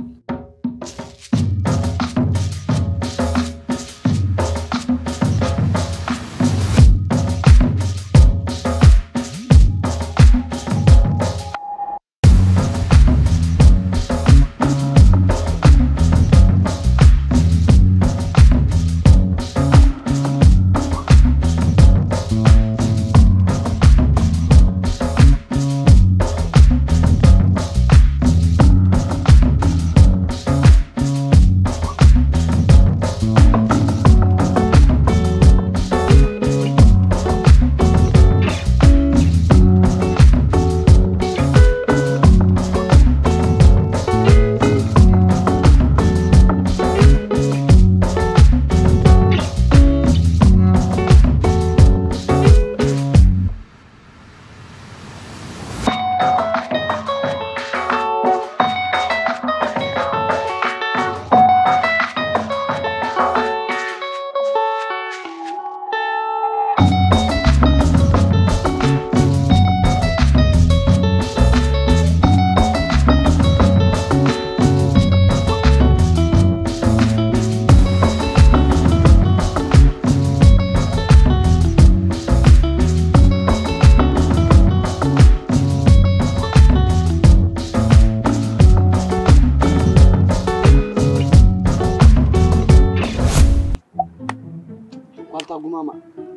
ጓልታ ጉማማ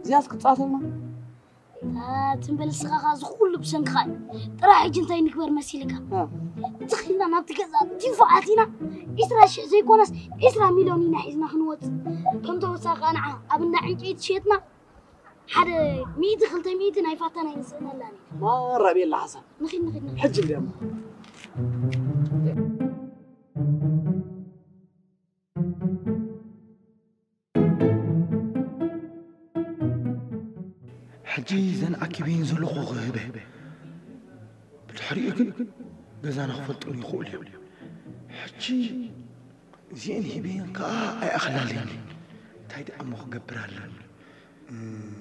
እዚኣስ ክትጻወተልና? ትንበል ስኻኻ ዝኹሉ ብሰንክኻ እዩ። ጥራሕ ሕጂ እንታይ ንግበር መሲልካ? ትኽልና ናብቲ ገዛ ቲፎ ኣቲና ዒስራ ሽሕ ዘይኮነስ ዒስራ ሚልዮን ኢና ሒዝና ክንወጽእ። ከም ተወሳኺ ንዓ ኣብ እንዳ ዕንጨይቲ ሸጥና ሓደ ሚእቲ ክልተ ሚእቲ ናይ ፋታ ናይ ንስእነላን ኢና። ማራ ቤላ ሓሳብ። ንኺድ ንኺድ ንኺድ። ሕጂ እንዲያማ። ሕጂ ዘን ኣኪበን ዘለኹ ክህበ። ብድሕሪኡ ግን ገዛና ክፈልጡን ይኽእሉ እዮም። ሕጂ እዚአን ሂበን ከኣ ኣይኣኽላልየን። እንታይ ደኣ እሞ ክገብር ኣለኒ? እም፣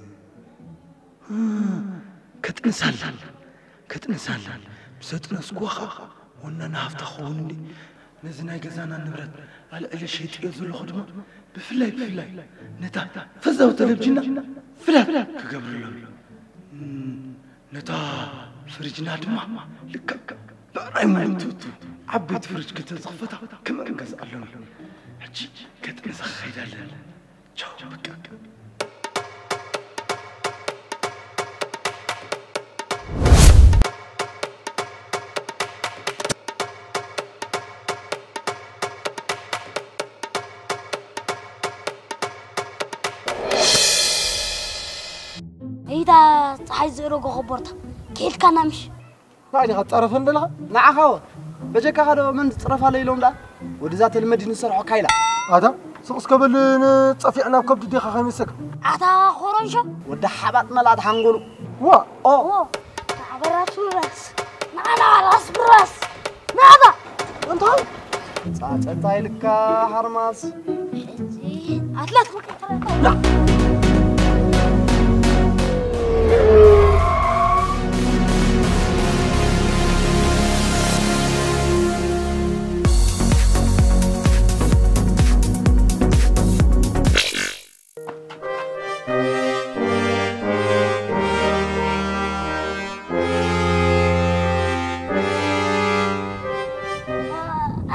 ከጥንሳላን፣ ከጥንሳላን። ምስ ኣጥነስኩዋ ኸኣ ወናኒ ሃፍታ ክኸውን እንዲ። ነዚ ናይ ገዛና ንብረት ኣልዕለ ሸይጥዮ ዘለኹ ድማ ብፍላይ፣ ብፍላይ ነታ ፈዛው ተለብጅና ፍላት ክገብረሎም። እም፣ ነታ ፍርጅና ድማ ልክዕ ብዕራይ ምልእቲ ዓበይቲ ፍርጅ ክተዝኽፈታ ክመ እንገዝኣሎም። ሕጂ ከጥንሳ ክኸይድ ኣለኒ። ቻው በቃ። እይታ ፀሓይ ዝእረጎ ኸቦርታ ኬልካና ምሽ እንታይ ኢኻ ትጸረፈን ዘለኻ? ንዓኻ ወ በጀካኻ ዶ መን ዝጽረፍ ኣሎ ኢሎም ደኣ ወድዛ ተልመድ ንሰርሖ ካይላ። ኣታ ስቕ እስከ በል ንጸፊዕ ናብ ከብዱ ዲኻ ከይመሰካ። ኣታ ኾረንሾ ወዲ ሓባጥ መላት ሓንጎሉ። ዋ ኦ ኦ ኣበራስ ብራስ ንዓና ኣራስ ብራስ ናታ እንታይ ጻጸታ ኢልካ ሓርማስ ኣትላት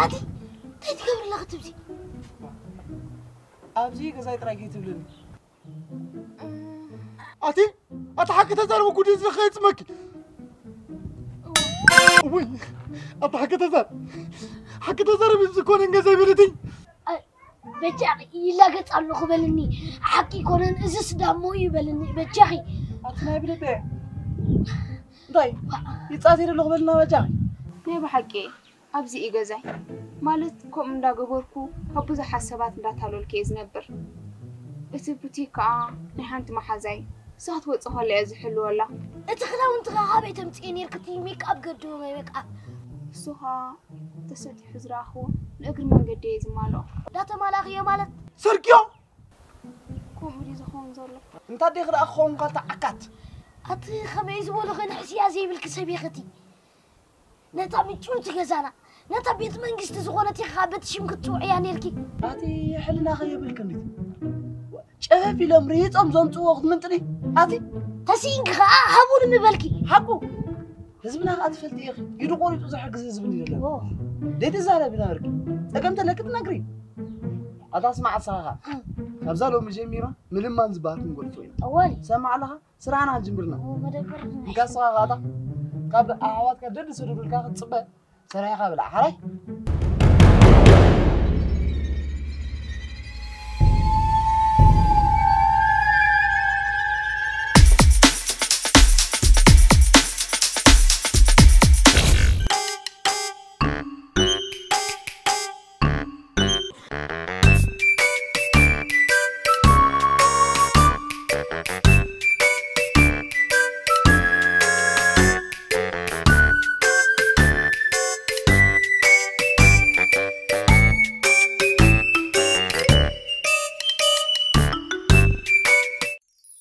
ኣቲ እንታይ ትገብር ኣለኻ ትብዚ ኣብዚ ገዛይ ጥራይ ከይትብልኒ ኣቲ ኣቲ ሓቂ ተዛረቡ ጉድ እዚ ከይጽመኪ ወይ ኣቲ ሓቂ ተዛር ሓቂ ተዛረብ እዚ ኮነ ገዛይ ብልትኝ በጃ ይላገጽ ኣለኹ በልኒ ሓቂ ኮነን እዚ ስዳሞ እዩ በልኒ በጃኺ ኣቲ ናይ ብልተ እንታይ ይጻሴ ዘለኹ በልና በጃኺ ናይ ብሓቂ ኣብዚ እዩ ገዛይ። ማለት ከምኡ እንዳገበርኩ ካብ ብዙሓት ሰባት እንዳታለልኩ እየ ዝነብር። እቲ ቡቲክ ከኣ ናይ ሓንቲ መሓዛይ። ንሳ ክትወጽእ ከላ እየ ዝሕልወላ። እቲ ክዳውንቲ ከ ካበይ ተምጽእዮ ኔርኪ እቲ ሜክኣፕ ገድቦ ማይ ሜክኣፕ? እሱ ከኣ ተሰጢሑ ዝረኣኽዎ ንእግሪ መንገዲ እየ ዝማልኦ። እንዳተማላእኽዮ ማለት? ሰርቅዮ? ከምኡ ድዩ ዝኸውን ዘሎ? እንታይ ዲኺ ደኣ ክኸውን ካልታ ዓካት? ኣቲ ከመይ ዝበሉ ከ ንሕስያ ዘይብልኪ ሰብ ኢኺ እቲ? ነታ ምጭውቲ ገዛና ነታ ቤት መንግስቲ ዝኾነት ኢኻ በቲ ሽም ክትጽውዕያ ነርኪ ኣቲ ሕልና ኸየብልክን ጨፈፍ ኢሎም ርሂጾም ዘምጽዎ ክትምንጥኒ ኣቲ ተሲእንኪ ኸዓ ሃቡኒ ምበልኪ ሓቁ ህዝብና ኸዓ ትፈልጢ ኢኺ ኢዱ ቆሪጹ ዝሕግዝ ህዝቢ ንደለ ዘይትዛረቢ ነበርኪ ጸገም ተለኪ ትነግሪ ኣታ ስማዕ ኣሳኻ ካብዛ ሎሚ ጀሚራ ምልማን ዝበሃል ክንጎልፎ ኢና እወ ሰማዕ ኣለኻ ስራሕና ክንጅምር ኢና። መደበር እንካ ንስኻ ኻታ ካብ ኣሕዋትካ ደድስዱዱልካ ክትፅበ ሰሪሕኻ ብላዕ ሓራይ።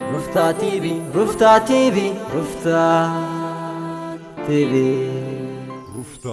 ሩፍታ ቲቪ ሩፍታ ቲቪ ሩፍታ ቲቪ ሩፍታ